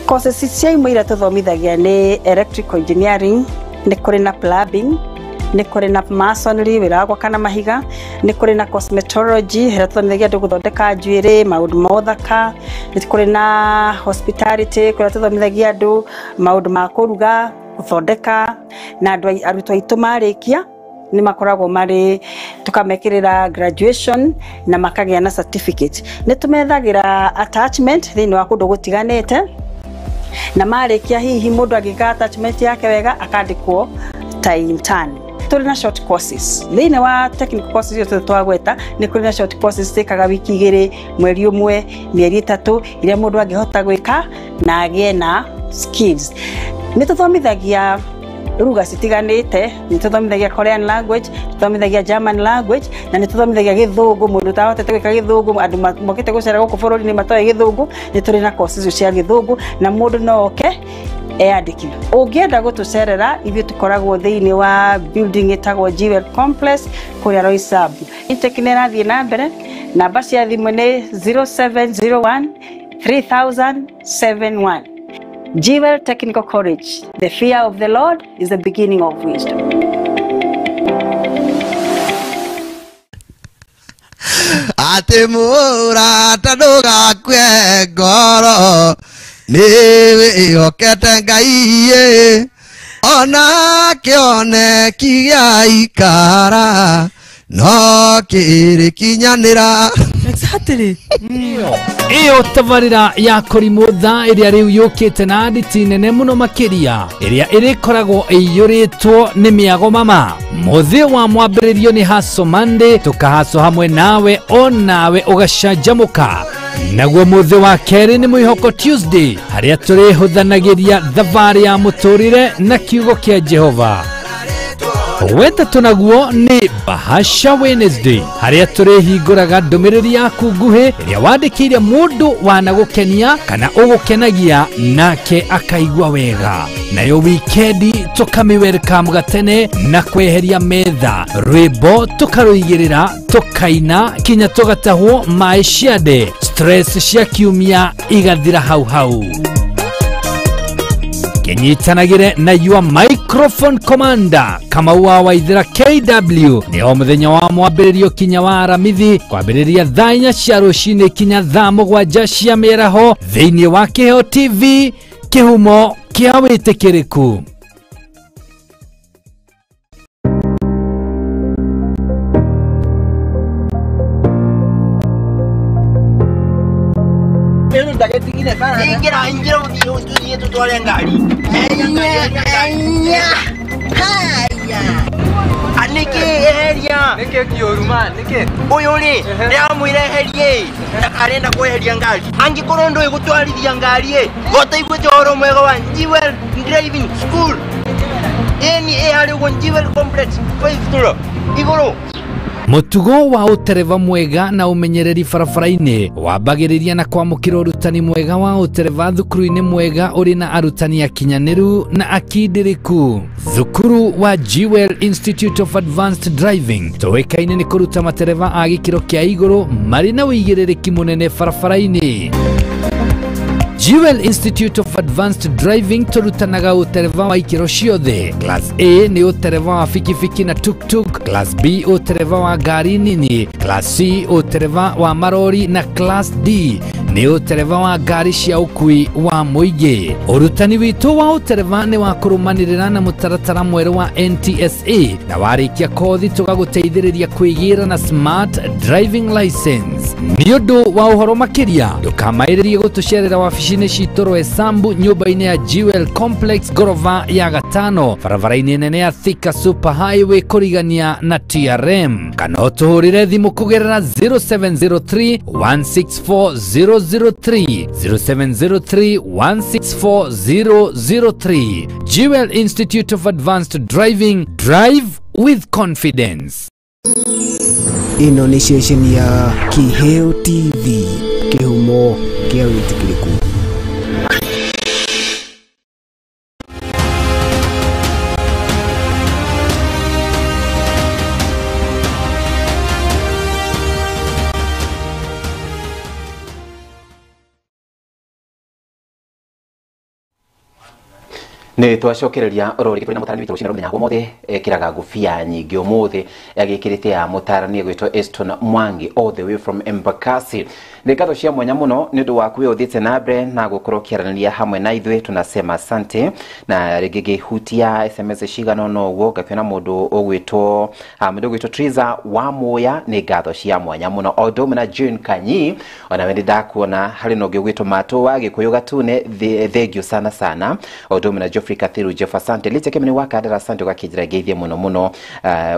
Courses cia imwe iria tũthomithagia nĩ electrical engineering, nĩ kũrĩ na plumbing, nĩ kũrĩ na masonry, wĩra wa gwaka na mahiga, nĩ kũrĩ na cosmetology ĩrĩa tũthomithagia andũ gũthondeka njuĩrĩ, maũndũ ma ũthaka, nĩ kũrĩ na hospitality kũrĩa tũthomithagia andũ maũndũ ma kũruga, gũthondeka, na andũ arutwo aitũ marĩkia nĩ makoragwo marĩ tũkamekĩrĩra graduation na makagĩa na certificate. Nĩ tũmethagĩra attachment thĩinĩ wa kũndũ gũtiganĩte, na marĩkia hihi mũndũ angĩka attachment yake wega akandĩkwo ta intern. Tũrĩ na short courses thĩinĩ wa technical courses icio twagweta, nĩ kũrĩ na short courses ciĩkaga wiki 2, mweri 1, mĩeri 3 iria mũndũ angĩhota gwĩka na agĩe na skills. Nĩ tũthomithagia ruga citiganĩte, nĩ tũthomithagia Korean language, tũthomithagia German language, na nĩ tũthomithagia gĩthũngũ. Mũndũ ũtahotete gwĩka gĩthũngũ, andũ mokĩte gũcera gũkũ bũrũri-inĩ matoĩ gĩthũngũ, nĩ tũrĩ na courses icio cia gĩthũngũ na mũndũ no oke eyandĩkithie. Ũngĩenda gũtũcerera, ithuĩ tũkoragwo thĩinĩ wa building ĩtagwo Jewel Complex kũrĩa Roysambu. Intake nĩ ĩrathiĩ na mbere, namba cia thimũ nĩ 0701 3071. Jewel Technical College, the fear of the Lord is the beginning of wisdom. Ati mũrata ndũgakue ngoro, nĩwĩhokete Ngai, ona kĩoneki gĩaikara no kĩrĩkinyanĩra. Exactly. Iyo tabarĩra ya Kũrimũ thaa ĩrĩa rĩu yũkĩte na andĩti nene mũno makĩria, ĩrĩa ĩrĩkoragwo ĩiyũrĩtwo nĩ mĩago mama. Mũthĩ wa mwambĩrĩrio nĩ Haso Monday, tũkahaco hamwe nawe o nawe ũgacanjamũka. Naguo mũthĩ wa kerĩ nĩ Mwĩhoko Tuesday, harĩa tũrĩhũthanagĩria thabarĩ ya mũtũrĩre na kiugo kĩa Jehova. Wetatũ naguo nĩ Bahasha Wednesday, harĩa tũrĩhingũraga ndũmĩrĩri yaku nguhĩ ĩrĩa wandĩkĩire mũndũ wanagũkenia kana ũgũkenagia nake akaigua wega. Nayo wikendi tũkamĩ-welcome gatene na kweheria metha, rwĩmbo tũkarũigĩrĩra, tũkaina kinya tũgatahwo maĩ ciande, stress cia kiumia igathira hau hau. Kinyitanagire na your microphone commander Kamau wa Waithera KW nĩ o mũthenya wa mwambĩrĩrio kinya wa Aramithi, kwambĩrĩria thaa 4 cia rũcinĩ kinya thaa 7 cia mĩaraho thĩinĩ wa Kĩheo TV, kĩhumo kĩa wĩtĩkĩrĩku. Ingira ingira uthiĩ tutware ngari. Anĩkĩ eheria? Nĩkĩ kĩũru ma nĩkĩ? Ũyũ rĩ ndĩramwĩra eherie ndakarenda kweheria ngari. Angĩkorwo ndũĩ gũtwarithia ngari ĩ, gotaiguĩte ũhoro mwega wa Jewel Driving School. Ĩni ĩ harĩa ũguo Jewel Complex 5 floor igũrũ. Mũtugo wa ũtereva mwega na ũmenyereri barabara-inĩ wambagĩrĩria na kwamũkĩra ũrutani mwega wa ũtereva thukuru-inĩ mwega ũrĩ na arutani akinyanĩru na akindĩrĩku. Thukuru wa Jewel Institute of Advanced Driving tũĩkaine nĩ kũruta matereva a gĩkĩro kĩa igũrũ marĩ na ũigĩrĩrĩki mũnene barabara-inĩ. Jewel Institute of Advanced Driving tũrutanaga ũtereva wa ikĩro ciothe. Class A nĩ ũtereva wa bikibiki na tuk-tuk, Class B ũtereva wa ngari nini, Class C ũtereva wa marori na Class D nĩ ũtereva wa ngari cia ũkui wa mũingĩ. Ũrutani witũ wa ũtereva nĩ wa kũrũmanĩrĩra na mũtaratara mwerũ wa NTSA, na warĩkia kothi tũgagũteithĩrĩria kwĩgĩra na smart driving license. Nĩ ũndũ wa ũhoro makĩria ndũkamaĩrĩrie gũtũcerera wabici-inĩ citũ Roysambu, nyũmba-inĩ ya Jewel Complex ngorova ya gatano, barabara-inĩ nene ya Thika Super Highway kũrigania na TRM, kana ũtũhũrĩre thimũ kũgerera 0703 164 003 0703 164 003. Jewel Institute of Advanced Driving, drive with confidence. Ĩno nĩ ceceni ya Kĩheo TV, kĩhumo kĩa wĩtĩkĩrĩku. Nĩ twacokereria rori tũrĩ na mũtarani witũ rũcinĩ rwa mũthenya ũmũthĩ ekĩraga ngũbia nyingĩ ũmũthĩ agĩkĩrĩte ya mũtarani egwĩtwo Eston Mwangi all the way from Embakasi. Nĩ ngatho cia mwanya mũno nĩ ũndũ waku we ũthiĩte na mbere na gũkorwo ũkĩaranĩria hamwe na ithuĩ, tunasema asante. Na rĩngĩ ngĩhutia SMS cigana ũna ũguo ngakĩona mũndũ ũgwĩtwo Triza wa Muya, nĩ ngatho cia mwanya mũno. O ũndũ ũmwe na Jane Kanyi, ona we nĩ ndakuona harĩ na ũngĩ ũgwĩtwo Matũ wa Gĩkũyũ Gatune, thengiũ sana sana. O ũndũ ũmwe na Geoffrey Kathiru Jeff, asante. Licha Kemene wa Kandara, asante ũgakĩnjĩra ngeithie mũno mũno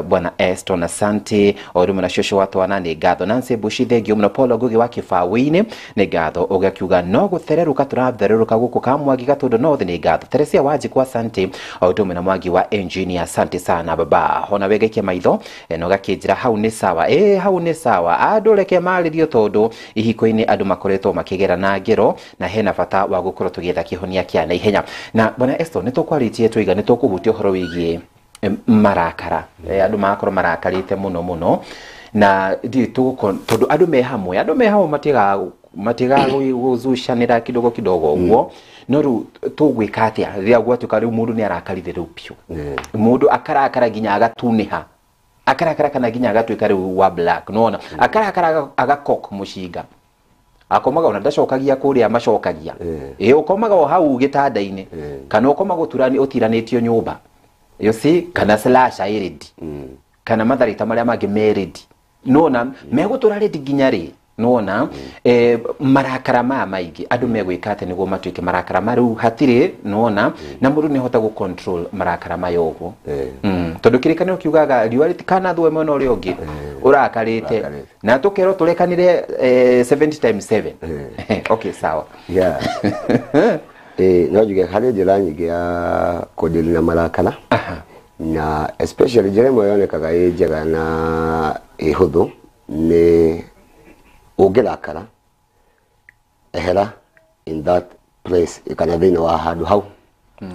bwana Eston, asante. O ũndũ ũmwe na Shosho wa Twana, nĩ ngatho. Nancy Bushi, thengiũ mũno. Paul Ngugi wa Kĩbaũ-inĩ, nĩ ngatho. Ũgakiuga no gũthererũka tũrathererũka gũkũ ka Mwangi Gatũndũ North, nĩ ngatho. Teresia Wanjikũ, asante. O ũndũ ũmwe na Mwangi wa Engineer, asante sana baba. Ona we gaikia maitho na ũgakĩnjĩra hau nĩ sawa, hau nĩ sawa. Andũ reke marĩrio tondũ ihiko-inĩ andũ makoretwo makĩgera na ngero na hena bata wa gũkorwo tũgĩetha kĩhonia kĩa naihenya. Na bwana Eston, nĩ tũkwarĩtie tũiga nĩ tũkũhutia ũhoro wĩgiĩ marakara. Andũ magakorwo marakarĩte mũno mũno na ndiũĩ tondũ andũ me hamwe, matigaga gũzucanĩra kidogo kidogo ũguo. No rĩu tũgwĩka atĩa rĩrĩa gwatuĩka rĩu mũndũ nĩ arakarire rĩu biũ, mũndũ akarakara nginya agatunĩha, akarakara kana nginya agatuĩka rĩu wa black, nĩwona akarakara agakok mũcinga, akomaga ona ndacokagia kũrĩa macokagia, ĩ ũkomaga o hau gĩtanda-inĩ kana ũkomaga ũtiranĩtio nyũmba, you see, kana slasher ĩ ready kana matharita marĩa mangĩ me ready, nĩwona megũtũra ready nginya rĩ, nĩwona marakara maya maingĩ andũ megwĩka atĩa nĩguo matuĩke marakara ma rĩu hatirĩ, nĩwona na mũndũ nĩahota gũ control marakara maya ũguo. Tondũ kĩrĩkanĩro kiugaga riũa rĩtikanathũe mwena ũrĩa ũngĩ ũrakarĩte, na tũkerwo tũrekanĩre 70 times 7. Okay, sawa. Yeah. No njuge harĩ njĩra nyingĩ ya kũdeal na marakara. Na especially njĩra ĩmwe yonekaga ĩ njega na ĩ hũthũ nĩ ũngĩrakara, ehera in that place kana thĩinĩ wa handũ hau.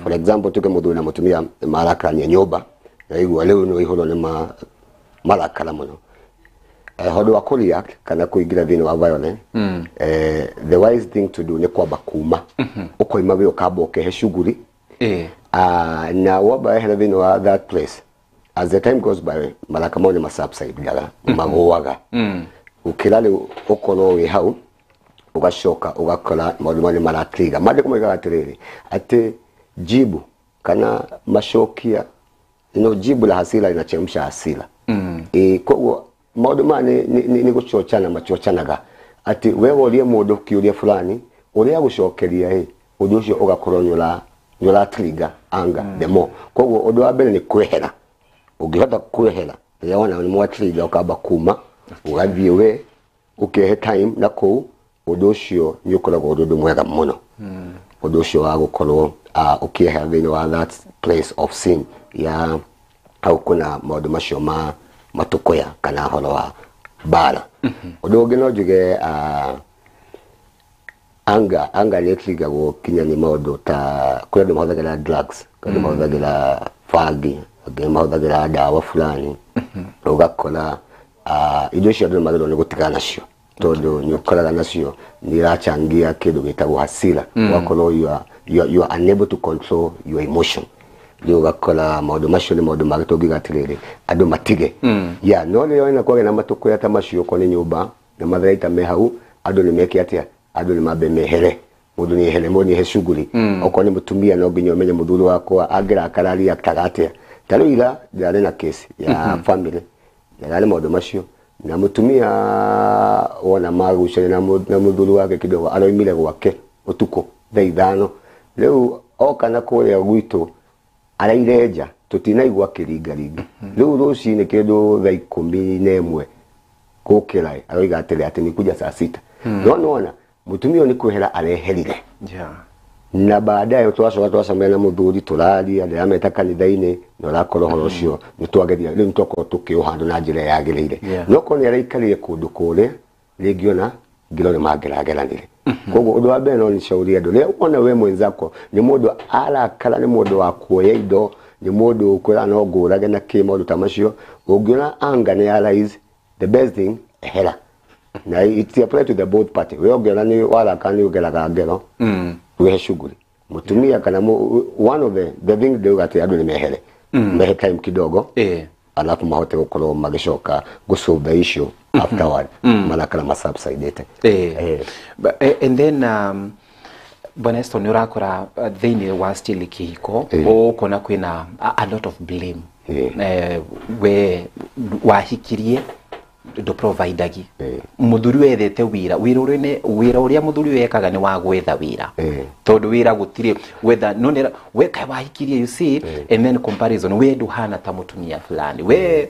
For example, tuge mũthuri na mũtumia nĩ marakarania nyũmba, naigua rĩu nĩ waihũrwo nĩ marakara mũno, handũ wa kũ-react kana kũingĩra thĩinĩ wa violence, the wise thing to do nĩ kwamba kuma, ũkoima wĩ, ũkamba ũkehe shughuli. Na wamba wehera thĩinĩ wa that place, as the time goes by, maraka mau nĩ masubsidaga, magũaga, gũkĩra rĩu ũkorwo wĩ hau, ũgacoka ũgakora maũndũ mau nĩ maratriga. Maandĩko moigaga atĩrĩrĩ, atĩ jibu kana macokia, jibu la hasira linachemsha hasira. Koguo maũndũ maya nĩ gũchochana machochanaga, atĩ we worie mũndũ kĩũria fulani, ũrĩa agũcokeria ĩ, ũndũ ũcio ũgakorwo nĩ ũra trigger anger the more. Koguo ũndũ wa mbere nĩ kwehera. Ũngĩhota kwehera rĩrĩa wona nĩ mwatrigger, ũkamba kuma, ũgathiĩ we ũkehe time na kũu, ũndũ ũcio nĩ ũkoragwo ũrĩ ũndũ mwega mũno, ũndũ ũcio wa gũkorwo ũkĩehera thĩinĩ wa that place of sin ya hau kuna maũndũ macio ma matũkũya kana ũhoro wa mbara. Ũndũ ũngĩ no njuge, anger nĩ ĩtrigagwo kinya nĩ maũndũ ta kũrĩ andũ mahũthagĩra drugs, kũrĩ andũ mahũthagĩra bangi, angĩ mahũthagĩra ndawa fulani. Ũgakora indo icio andũ nĩ magĩrĩirwo nĩ gũtigana nacio, tondũ nĩ ũkoraga nacio nĩ irachangia kĩndũ gĩtagwo hasira. Ũgakorwo you are unable to control your emotion. Rĩu ũgakora maũndũ macio nĩ maũndũ mangĩ tũngiuga atĩrĩrĩ, andũ matige. Yeah, no rĩrĩa wona kwagĩa na matũkũya ta macio, okorwo nĩ nyũmba na matharaita me hau, andũ nĩ meke atĩa? Andũ nĩ mambe mehere, mũndũ nĩ ehere, mũndũ nĩ ehe shughuli. Okorwo nĩ mũtumia, no nginya ũmenye mũthuri wakwa angĩrakara reactaga atĩa. Ta rĩu ira ndĩrarĩ na case ya family, ndĩrarĩ maũndũ macio na mũtumia wona magucania na mũthuri wake kidogo, aroimire gwake ũtukũ thaa 5. Rĩu oka na kũrĩa gwitũ araire nja, tũtinaigua akĩringaringa. Rĩu rũcinĩ kĩndũ thaa 11 gũkĩra, aroiga atĩrĩ atĩ nĩ kuja saa 6. No nĩwona mũtumia ũyũ nĩ kwehera areherire. Na baadaye twacoka twacemania na mũthuri, tũraria, ndĩrameta kanitha-inĩ, na ũrakora ũhoro ũcio nĩ twageria rĩu, nĩ twakorwo tũkĩũhandwo na njĩra yagĩrĩire. No korwo nĩ araikarire kũndũ kũrĩa rĩngĩ, ona ngiro nĩ mangĩrageranire. Koguo ũndũ wa mbere no nĩcaũrie andũ, rĩrĩa wona we mwenzako nĩ mũndũ arakara, nĩ mũndũ wa kuoya indo, nĩ mũndũ ũkwĩra no ngũrage na kĩ, maũndũ ta macio, ũngĩona anger nĩ ya rise, the best thing, ehera. Na it apply to the both party. We ũngĩona nĩ warakara, nĩ ũgeraga ngero, wĩhe shughuli mũtumia kana one of the thing ndĩuga atĩ andũ nĩ mehere, mehe time kidogo, alafu mahote gũkorwo magĩcoka gũsolve the issue afterward, marakara masubsidete. And then Bwana Eston, nĩ ũrakora thĩinĩ wa still kĩhiko, ũkona kwĩna a lot of blame. We wahikirie ndũprovidagi, mũthuri wethete wĩra, wĩra ũrĩa wĩra ũrĩa mũthuri wekaga nĩ wa gwetha wĩra, tondũ wĩra gũtirĩ wetha no nĩ we kaĩ wahikirie, you see. And then comparison, we ndũhana ta mũtumia fulani, we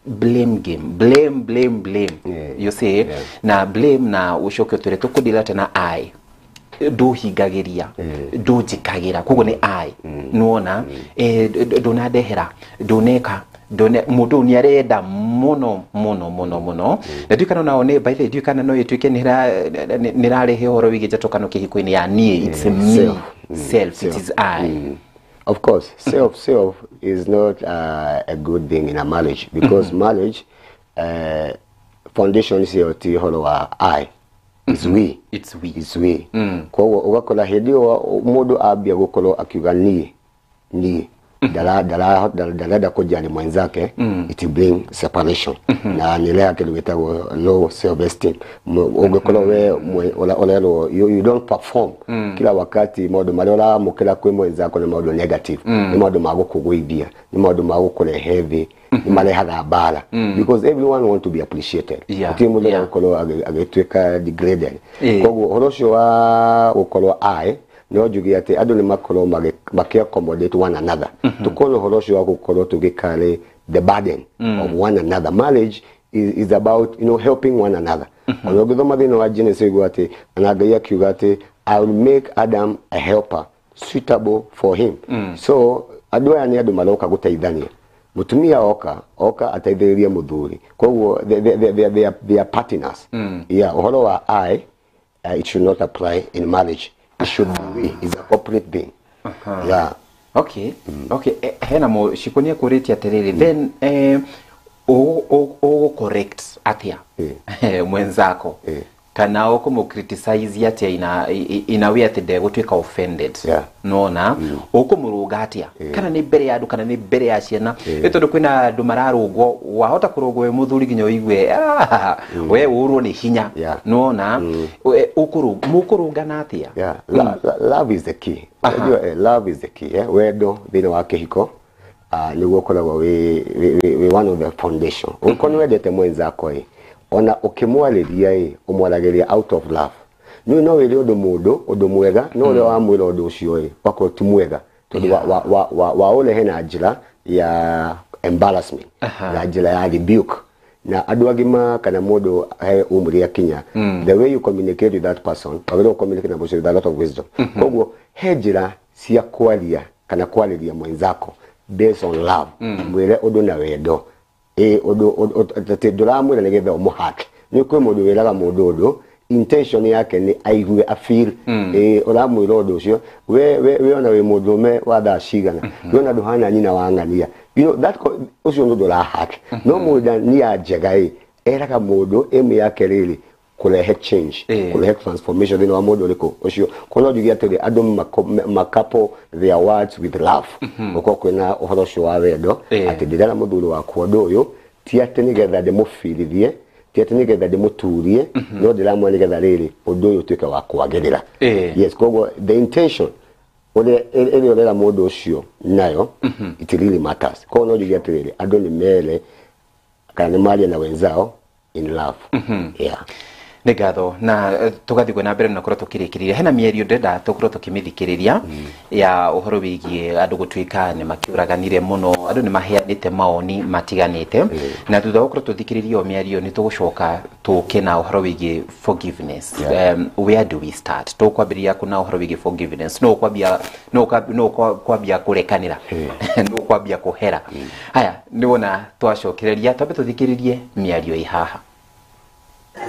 blame game, blame, blame, blame, you see. Na blame na ũcoke ũtwĩre tũkũndira tena I ndũhingagĩria, ndũnjĩkagĩra, koguo nĩ I nĩwona ndũnandehera, ndũneka ndũne, mũndũ ũyũ nĩ arenda mũno mũno mũno mũno. Na ndiũ kana nao nĩ, by the way, ndiũ kana no ĩtuĩke nĩ ĩrarehe ũhoro wĩgiĩ njatũkano kĩhiko-inĩ ya niĩ, it's me. Self. Self, it Self. is I. Of course, self is not a good thing in a marriage, because marriage foundation cio ti ũhoro wa I, it's we. It's we. It's we. Koguo ũgakora hĩndĩ ĩyo mũndũ ambia gũkorwo akiuga niĩ niĩ ndarenda kũjali mwenzake, it bring separation na nĩreha kĩndũ gĩtagwo low self esteem. Ũngĩkorwo we ũrerwo you don't perform kila wakati, maũndũ marĩa ũramũkĩra kwĩ mwenzako nĩ maũndũ negative, nĩ maũndũ ma gũkũgũithia, nĩ maũndũ ma gũkũrehe thĩ, nĩ marehaga mbara, because everyone want to be appreciated. Gũtirĩ mũndũ ũrenda gũkorwo agĩtuĩka degraded. Koguo ũhoro ũcio wa gũkorwo I, no njuge atĩ andũ nĩ makorwo makĩ accommodate one another, tũkorwo na ũhoro ũcio wa gũkorwo tũgĩcarry the burden of one another. Marriage is about helping one another. Ona ũngĩthoma thĩinĩ wa Genesis, ũigua atĩ ona Ngai akiuga atĩ, "I will make Adam a helper suitable for him." So Andũ aya nĩ andũ maroka gũteithania. Mũtumia oka ateithĩrĩrie mũthuri, koguo they are partners. Yeah, ũhoro wa I, it should not apply in marriage. It should be we. It's a corporate thing. Yeah. Okay. Hena mo shikonia kũrĩtie atĩrĩrĩ, then ũgũ correct atĩa mwenzako kana ũkũmũ criticize atĩa ina way atĩ ndegũtuĩka offended? Nona ũkũmũrũnga atĩa, kana nĩ mbere ya andũ kana nĩ mbere ya ciana? Nĩ tondũ kwĩna andũ mararũngwo, wahota kũrũngwo wĩ mũthuri nginya ũigue, "Ah, we ũrwo nĩ hinya." Nona mũkũrũngana atĩa? Yeah. Love is the key. Unajua, love is the key. Eh? Wendo thĩinĩ wa kĩhiko nĩguo ũkoragwo wĩ one of the foundation. Ũngĩkorwo nĩ wendete mwenzako ĩ, ona ũkĩmwarĩria ĩ, ũmwaragĩria out of love. Nĩ no wĩre ũndũ mũndũ ũndũ mwega, no ũrĩa wamwĩra ũndũ ũcio ĩ, wakorwo ti mwega tondũ wa ũrehe na njĩra ya embarrassment, na njĩra ya rebuke. Na andũ agima kana mũndũ he umri akinya, the way you communicate with that person, wagĩrĩirwo communicate na mũndũ with a lot of wisdom. Koguo he njĩra cia kwaria kana kwarĩria mwenzako based on love. Mwĩre ũndũ na wendo ĩ, ũndũ atĩ ndũramwĩra nĩgetha ũmũhake. Nĩ kwĩ mũndũ wĩraga mũndũ ũndũ, intention yake nĩ aigue a feel ĩ ũramwĩra ũndũ ũcio, we ona wĩ mũndũrũme wa thaa cigana, we ona ndũhana nyina wa ng'ania. You know that ũcio nĩ ũndũ ũrahake. No mũndũ nia njega ĩ, eraga mũndũ ĩmwe yake rĩrĩ kũrehe change, kũrehe transformation thĩinĩ wa mũndũ ũrĩkũ ũcio. Koguo no njuge atĩrĩ, andũ macouple their words with love, gũkorwo kwĩna ũhoro ũcio wa wendo, atĩ ndĩrera mũthuri wakwa ũndũ ũyũ ti atĩ nĩgetha ndĩmũbirithie, ti atĩ nĩgetha ndĩmũturie, no ndĩramwĩra nĩgetha rĩrĩ ũndũ ũyũ ũtuĩke wa kwagĩrĩra. Yes, koguo the intention ũrĩa ĩrĩa ũrera mũndũ ũcio nayo, it really matters. Koguo no njuge atĩrĩrĩ, andũ nĩ mere kana nĩ marie na wenzao in love. Yeah. Nĩ ngatho na tũgathiĩ na mbere na korwo tũkĩrĩkĩrĩria, hena mĩario ndĩrenda tũkorwo tũkĩmĩthikĩrĩria ya ũhoro wĩgiĩ andũ gũtuĩka nĩ makĩũraganire mũno. Andũ nĩ maheanĩte maoni matiganĩte, na thutha wa gũkorwo tũthikĩrĩria o mĩario, nĩ tũgũcoka tũke na ũhoro wĩgiĩ forgiveness. Where do we start? Tũkwambĩrĩria kũ na ũhoro wĩgiĩ forgiveness? No kwambia no kwambia kũrekanĩra, no kwambia kũhera? Haya, nĩ wona twacokereria, twambe tũthikĩrĩrie mĩario ĩ haha. I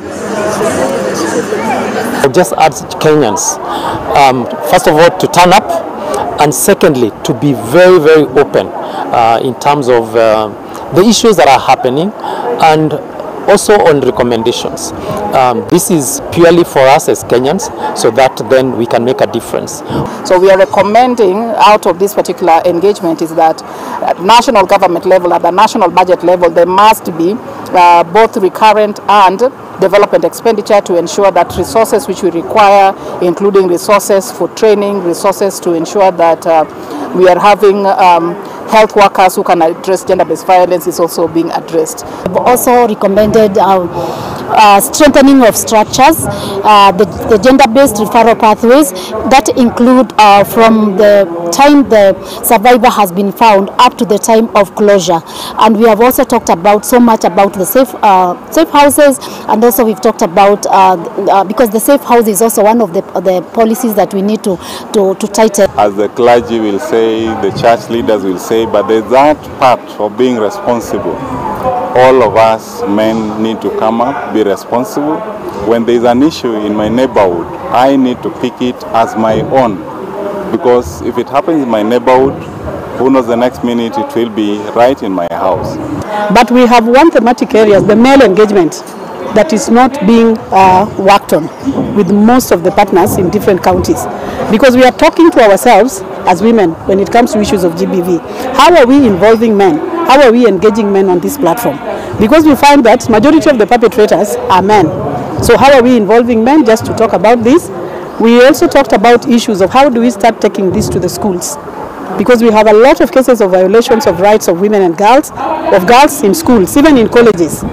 just urge Kenyans, first of all, to turn up, and secondly, to be very, very open in terms of the issues that are happening and also on recommendations. This is purely for us as Kenyans, so that then we can make a difference. So we are recommending out of this particular engagement is that at national government level, at the national budget level, there must be both recurrent and development expenditure to ensure that resources which we require, including resources for training, resources to ensure that we are having health workers who can address gender-based violence, is also being addressed. We've also recommended strengthening of structures, the gender-based referral pathways that include from the time the survivor has been found up to the time of closure. And we have also talked about so much about the safe houses, and also we've talked about, because the safe house is also one of the policies that we need to tighten. As the clergy will say, the church leaders will say, but there's that part of being responsible. All of us men need to come up, be responsible. When there's an issue in my neighborhood, I need to pick it as my own. Because if it happens in my neighborhood, who knows, the next minute it will be right in my house. But we have one thematic area, the male engagement, that is not being worked on with most of the partners in different counties. Because we are talking to ourselves as women when it comes to issues of GBV. How are we involving men? How are we engaging men on this platform? Because we find that majority of the perpetrators are men. So how are we involving men just to talk about this? We also talked about issues of how do we start taking this to the schools? Because we have a lot of cases of violations of rights of women and girls, of girls in schools, even in colleges.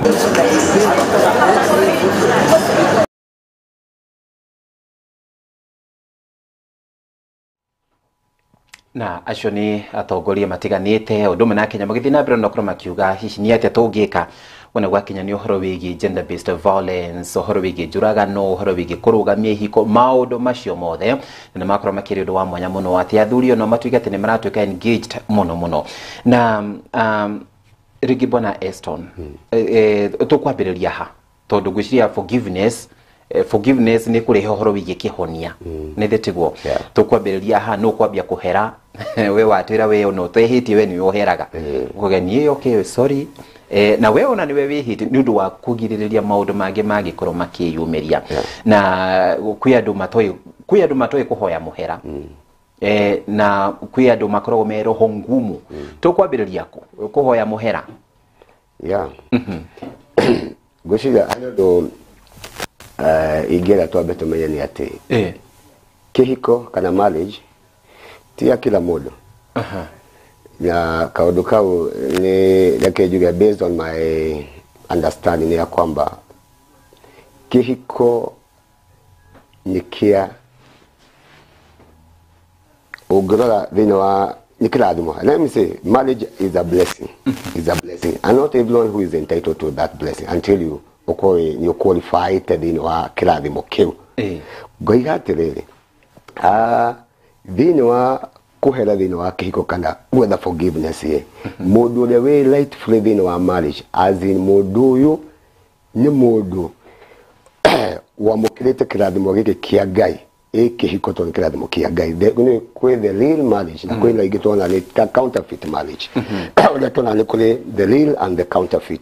Na acio nĩ atongoria matiganĩte ũndũ ũmwe na Kenya magĩthiĩ na mbere na gũkorwo makiuga hihi nĩ atĩa tũngĩka Wona gwakinya nĩ ũhoro wĩgiĩ gender based violence, ũhoro wĩgiĩ njũragano, ũhoro wĩgiĩ kũrũgamia ihiko, maũndũ macio mothe na nĩ makorwo makĩrĩ ũndũ wa mwanya mũno atĩ athuri ono matuĩke atĩ nĩ maratuĩka engaged mũno mũno. Na rĩngĩ bwana Eston, tũkwambĩrĩria ha? Tondũ ngwĩciria forgiveness nĩ kũrehe ũhoro wĩgiĩ kĩhonia, nĩ thĩtiguo? Tũkwambĩrĩria ha? Nũ kwambia kũhera? We watwĩra we ona ũtehĩtie, we nĩwe ũheraga kuga niĩ, okay, sorry, na we ona nĩwe wĩhĩtie nĩ ũndũ wa kũgirĩrĩria maũndũ mangĩ mangĩkorwo makĩyumĩria. Na kwĩ andũ matoĩ kũhoya mũhera, na kwĩ andũ makoragwo me roho ngumu. Tũkwambĩrĩria kũ kũhoya mũhera? Yeah, ngwĩciria harĩ ũndũ ingĩenda twambe tũmenye nĩ atĩ kĩhiko kana marriage ti ya kila mũndũ. Na kaũndũ kau nĩ reke njuge, based on my understanding, nĩ ya kwamba kĩhiko nĩ kĩa ũngĩrora thĩinĩ wa nĩ kĩrathimo. Let me say marriage is a blessing, is a blessing, and not everyone who is entitled to that blessing until you ũkorwo nĩ qualified thĩinĩ wa kĩrathimo kĩu. Ngoiga atĩrĩrĩ, thĩinĩ wa kũhera thĩinĩ wa kĩhiko kana gwetha forgiveness ĩ, mũndũ ũrĩa wĩ rightfully thĩinĩ wa marriage, as in mũndũ ũyũ nĩ mũndũ wamũkĩrĩte kĩrathimo gĩkĩ kĩa Ngai, ĩ kĩhiko tondũ nĩ kĩrathimo kĩa Ngai. Nĩ kwĩ the real marriage na kwĩ na ingĩ tuona nĩ ta counterfeit marriage. Ũrĩa tuona nĩ kũrĩ the real and the counterfeit.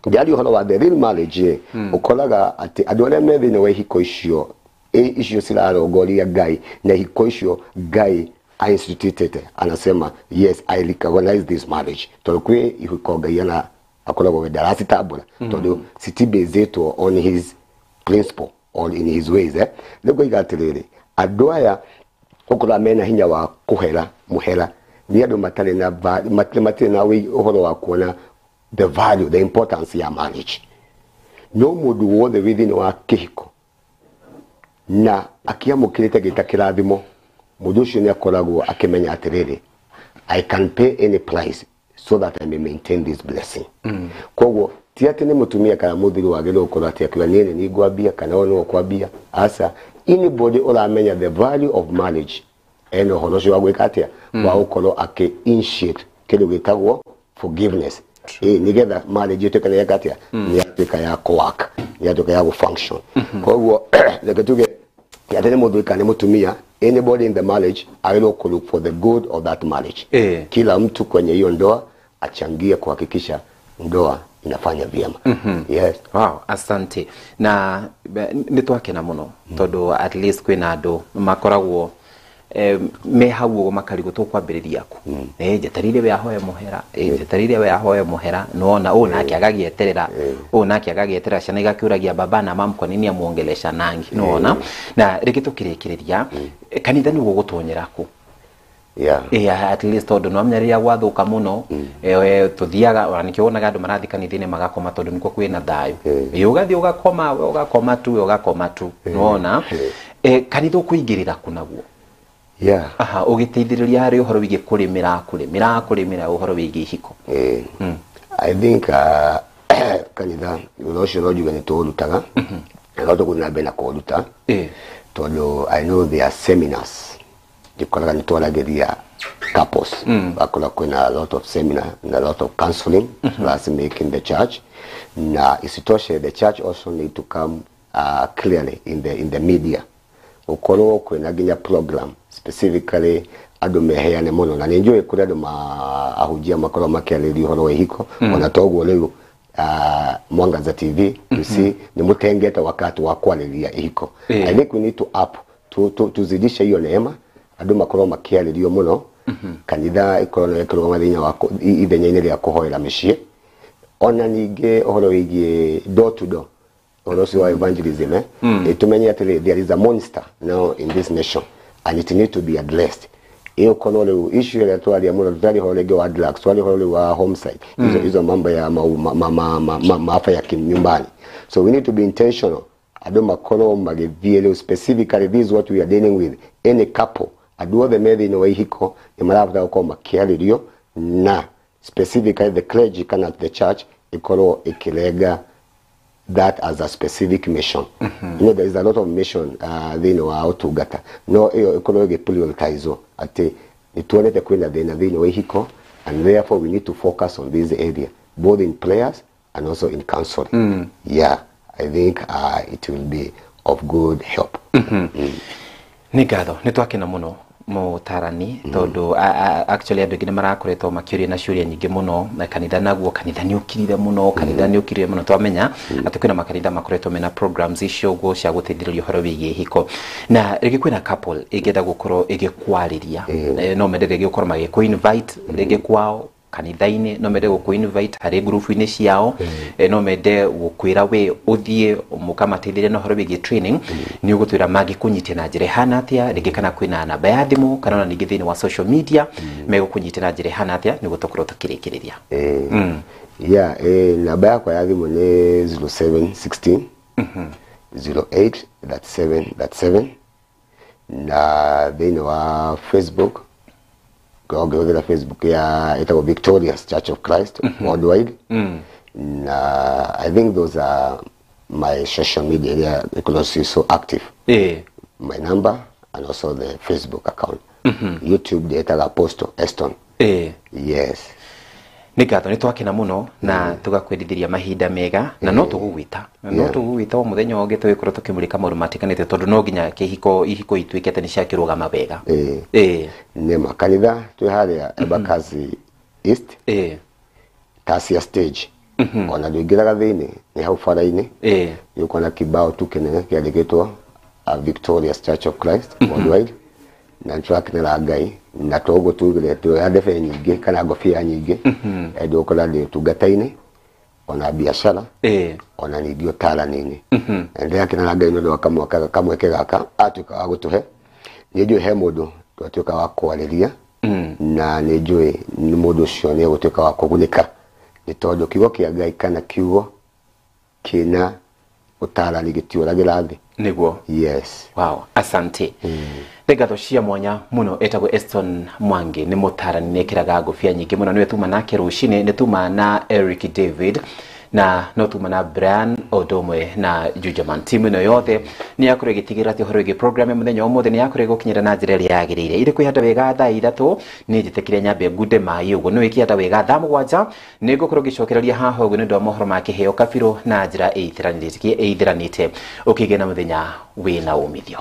Ndiaria ũhoro wa the real marriage ĩ, ũkoraga atĩ andũ arĩa me thĩinĩ wa ihiko icio icio cirarongoria Ngai na ihiko icio Ngai ainstitutete, anasema, "Yes, I recognize this marriage," tondũ kwĩ ihiko Ngai ana akoragwo we ndaracitambũra tondũ citibĩzĩtwo on his principle or in his ways, eh. Rĩu ngoiga atĩrĩrĩ, andũ aya ũkoraga mena hinya wa kũhera mũhera nĩ andũ matarĩ na matirĩ na ũhoro wa kuona the value, the importance ya marriage. No mũndũ wothe wĩ thĩinĩ wa kĩhiko na akĩamũkĩrĩte gĩta kĩrathimo, mũndũ ũcio nĩ akoragwo akĩmenya atĩrĩrĩ, "I can pay any price so that I may maintain this blessing." Koguo ti atĩ nĩ mũtumia kana mũthuri wagĩrĩirwo gũkorwo atĩ akiuga niĩ nĩ ngwambia kana ũyũ nĩwe ũkwambia. Aca, anybody ũramenya the value of marriage ena ũhoro ũcio wa gwĩka atĩa, wa gũkorwo akĩ initiate kĩndũ gĩtagwo forgiveness, ĩ nĩgetha marriage ĩtuĩke nĩ yeka atĩa, nĩ yatuĩka ya kũwork, nĩ yatuĩka ya gũfunction. Koguo reke tuge ti atĩ nĩ mũthuri kana nĩ mũtumia, anybody in the marriage agĩrĩirwo kũ look for the good of that marriage. Kila mtu kwenye hiyo ndoa achangie kuhakikisha ndoa inafanya vyema. Yes. Wow, asante. Na nĩ twakena mũno tondũ at least kwĩna andũ makoragwo me hau ũguo makarigwo tũkwambĩrĩria kũ. Njetereire we ahoe mũhera, njetereire we ahoe mũhera, nĩwona ũũ nake agagĩeterera, ũũ nake agagĩeterera, ciana igakĩũragia baba na mam kwa nini amuongelesha nangi, nĩwona? Na rĩngĩ tũkĩrĩkĩrĩria, kanitha nĩ ũgũgũtonyera kũ? Yeah, at least tondũ no rĩrĩa gwathũka mũno, tũthiaga ona nĩkĩo wonaga andũ marathiĩ kanitha-inĩ magakoma tondũ nĩkuo kwĩna thayũ. Ũgathiĩ ũgakoma, we ũgakoma tu, we ũgakoma tu, nĩwona? Kanitha ũkũingĩrĩra kũ naguo? Aha, ũgĩteithĩrĩria harĩ ũhoro wĩgiĩ kũrĩmĩra ũhoro wĩgiĩ ihiko. I think kanitha ũhoro ũcio no njuge nĩ tũũrutaga na no tũgũthiĩ na mbere na kũũruta tondũ I know there are seminars njikoraga nĩ twaragĩria couples. Wakora kwĩna a lot of seminar na a lot of counseling plus making the church. Na isitoshe, the church also need to come clearly in the media, gũkorwo kwĩna nginya program specifically andũ meheane mũno. Na nĩ njũĩ kũrĩ andũ ma ahunjia makorwo makĩarĩria ũhoro wa ihiko. Ona toguo rĩu Mwangaza TV, you see, nĩ mũtengete wakati wa kwarĩria ihiko. I think we need to up tuzidishe hiyo neema, andũ makorwo makĩarĩrio mũno, kanitha ĩkorwo nĩ ĩkĩrũgama thĩinĩ wa ithenya-inĩ rĩa kũhoera mĩciĩ. Ona ningĩ ũhoro wĩgiĩ door to door, ũhoro ũcio wa evangelism, eh? Tumenye atĩrĩ, there is a monster now in this nation and it need to be addressed. Ĩyo korwo rĩu issue ĩrĩa twaria mũno, tũtaria ũhoro rĩngĩ wa drugs, twaria ũhoro rĩu wa homicide, hizo mambo ya maafa ya kinyumbani. So we need to be intentional, andũ makorwo magĩthiĩ rĩu specifically, this is what we are dealing with. Any couple, andũ othe me thĩinĩ wa ihiko nĩ marabatara gũkorwo makĩarĩrio, na specifically the clergy kana the church ĩkorwo ĩkĩrenga that as a specific mission. You know, there is a lot of mission thĩinĩ wa ũtungata, no ĩyo ĩkorwo ĩgĩ atĩ nĩ tuonete kwĩna thĩna thĩinĩ wa ihiko, and therefore we need to focus on this area both in prayers and also in counseling. Yeah, I think it will be of good help. Nĩ ngatho, nĩ twakena mũno mũtarani, tondũ actually andũ aingĩ nĩ marakoretwo makĩũria na ciũria nyingĩ mũno, na kanitha naguo, kanitha nĩ ũkirire mũno, kanitha nĩ ũkirire mũno. Twamenya atĩ kwĩna makanitha makoretwo mena programs icio ũguo cia gũteithĩrĩria ũhoro wĩgiĩ ihiko, na rĩngĩ kwĩna couple ĩngĩenda gũkorwo ĩgĩkwarĩria, no mende rĩngĩ gũkorwo magĩkũ invite rĩngĩ kwao kanitha-inĩ, no mende gũkũ invite harĩ ngurubu-inĩ ciao, no mende gũkwĩra we ũthiĩ mũkamateithĩrĩria na ũhoro wĩgiĩ training, nĩ ũgũtwĩra mangĩkũnyitia na njĩra ĩhana atĩa, rĩngĩ kana kwĩna namba ya thimũ, kana ona ningĩ thĩinĩ wa social media megũkũnyitia na njĩra ĩhana atĩa, nĩguo tũkorwo tũkĩrĩkĩrĩria. Yeah, namba yakwa ya thimũ nĩ 0716 08 37 37, na thĩinĩ wa Facebook, ngĩhũthĩra Facebook ya ĩtagwo Victorious Church of Christ Worldwide. Na I think those are my social media area because it's so active. My number and also the Facebook account. YouTube ndĩtaga Apostle Eston. Yes. Nĩ ngatho, nĩ twakena mũno na tũgakwendithĩria mahinda mega, na no tũgũgwĩta, no tũgũgwĩta o mũthenya ũngĩ tũgĩkorwo tũkĩmũrĩka maũndũ matiganĩte, tondũ no nginya kĩhiko ihiko ituĩke atĩ nĩ ciakĩrũgama wega. Nĩma kanitha twĩ harĩa Embakasi East, Tasia stage, ona ndũingĩraga thĩinĩ, nĩ hau bara-inĩ, nĩ ũkuona kibao tu kĩnene kĩandĩkĩtwo Victorious Church of Christ Worldwide. Na nĩtũrakenera Ngai, na toguo tugire tuoya ndebe nyingĩ kana ngobia nyingĩ, ndũgũkora ndĩ ũtungata-inĩ, ona biacara, ona ningĩ ũtarani-inĩ. Na ndĩrakenera Ngai nĩ ũndũ wa kamweke gaka atuĩka wa gũtũhe. Nĩ njũĩ he mũndũ twatuĩka wa kwarĩria, na nĩ njũĩ nĩ mũndũ ũcio nĩ egũtuĩka wa kũgunĩka, nĩ tondũ kiugo kĩa Ngai kana kiugo kĩna ũtarani gĩtiũragĩra thĩ. Nĩguo. Yes. Wow, asante. Nĩ ngatho cia mwanya mũno. Etagwo Eston Mwangi, nĩ mũtarani, nĩ ekĩraga ngũbia nyingĩ mũno. Nĩwe tuma nake rũcinĩ, nĩ tuma na Eric David, na no tuma na Brian o ũndũ ũmwe na Jujaman. Timu ĩno yothe nĩ yakorwo ĩgĩtigĩrĩra atĩ ũhoro wĩgiĩ program ya mũthenya wa ũmũthĩ nĩ yakorwo ĩgũkinyĩra na njĩra ĩrĩa yagĩrĩire. Irĩ kwĩhanda wega thaa 3, nĩ njĩtĩkire nyambe ngunde maĩ ũguo, nĩ wĩkĩhanda wega thaa 7 nĩ ngũkorwo ngĩcokereria haha ũguo nĩ ũndũ wa mohoro ma kĩheo kabirũ na njĩra ĩithiranĩte. Ũkĩgĩa na mũthenya wĩna umithio.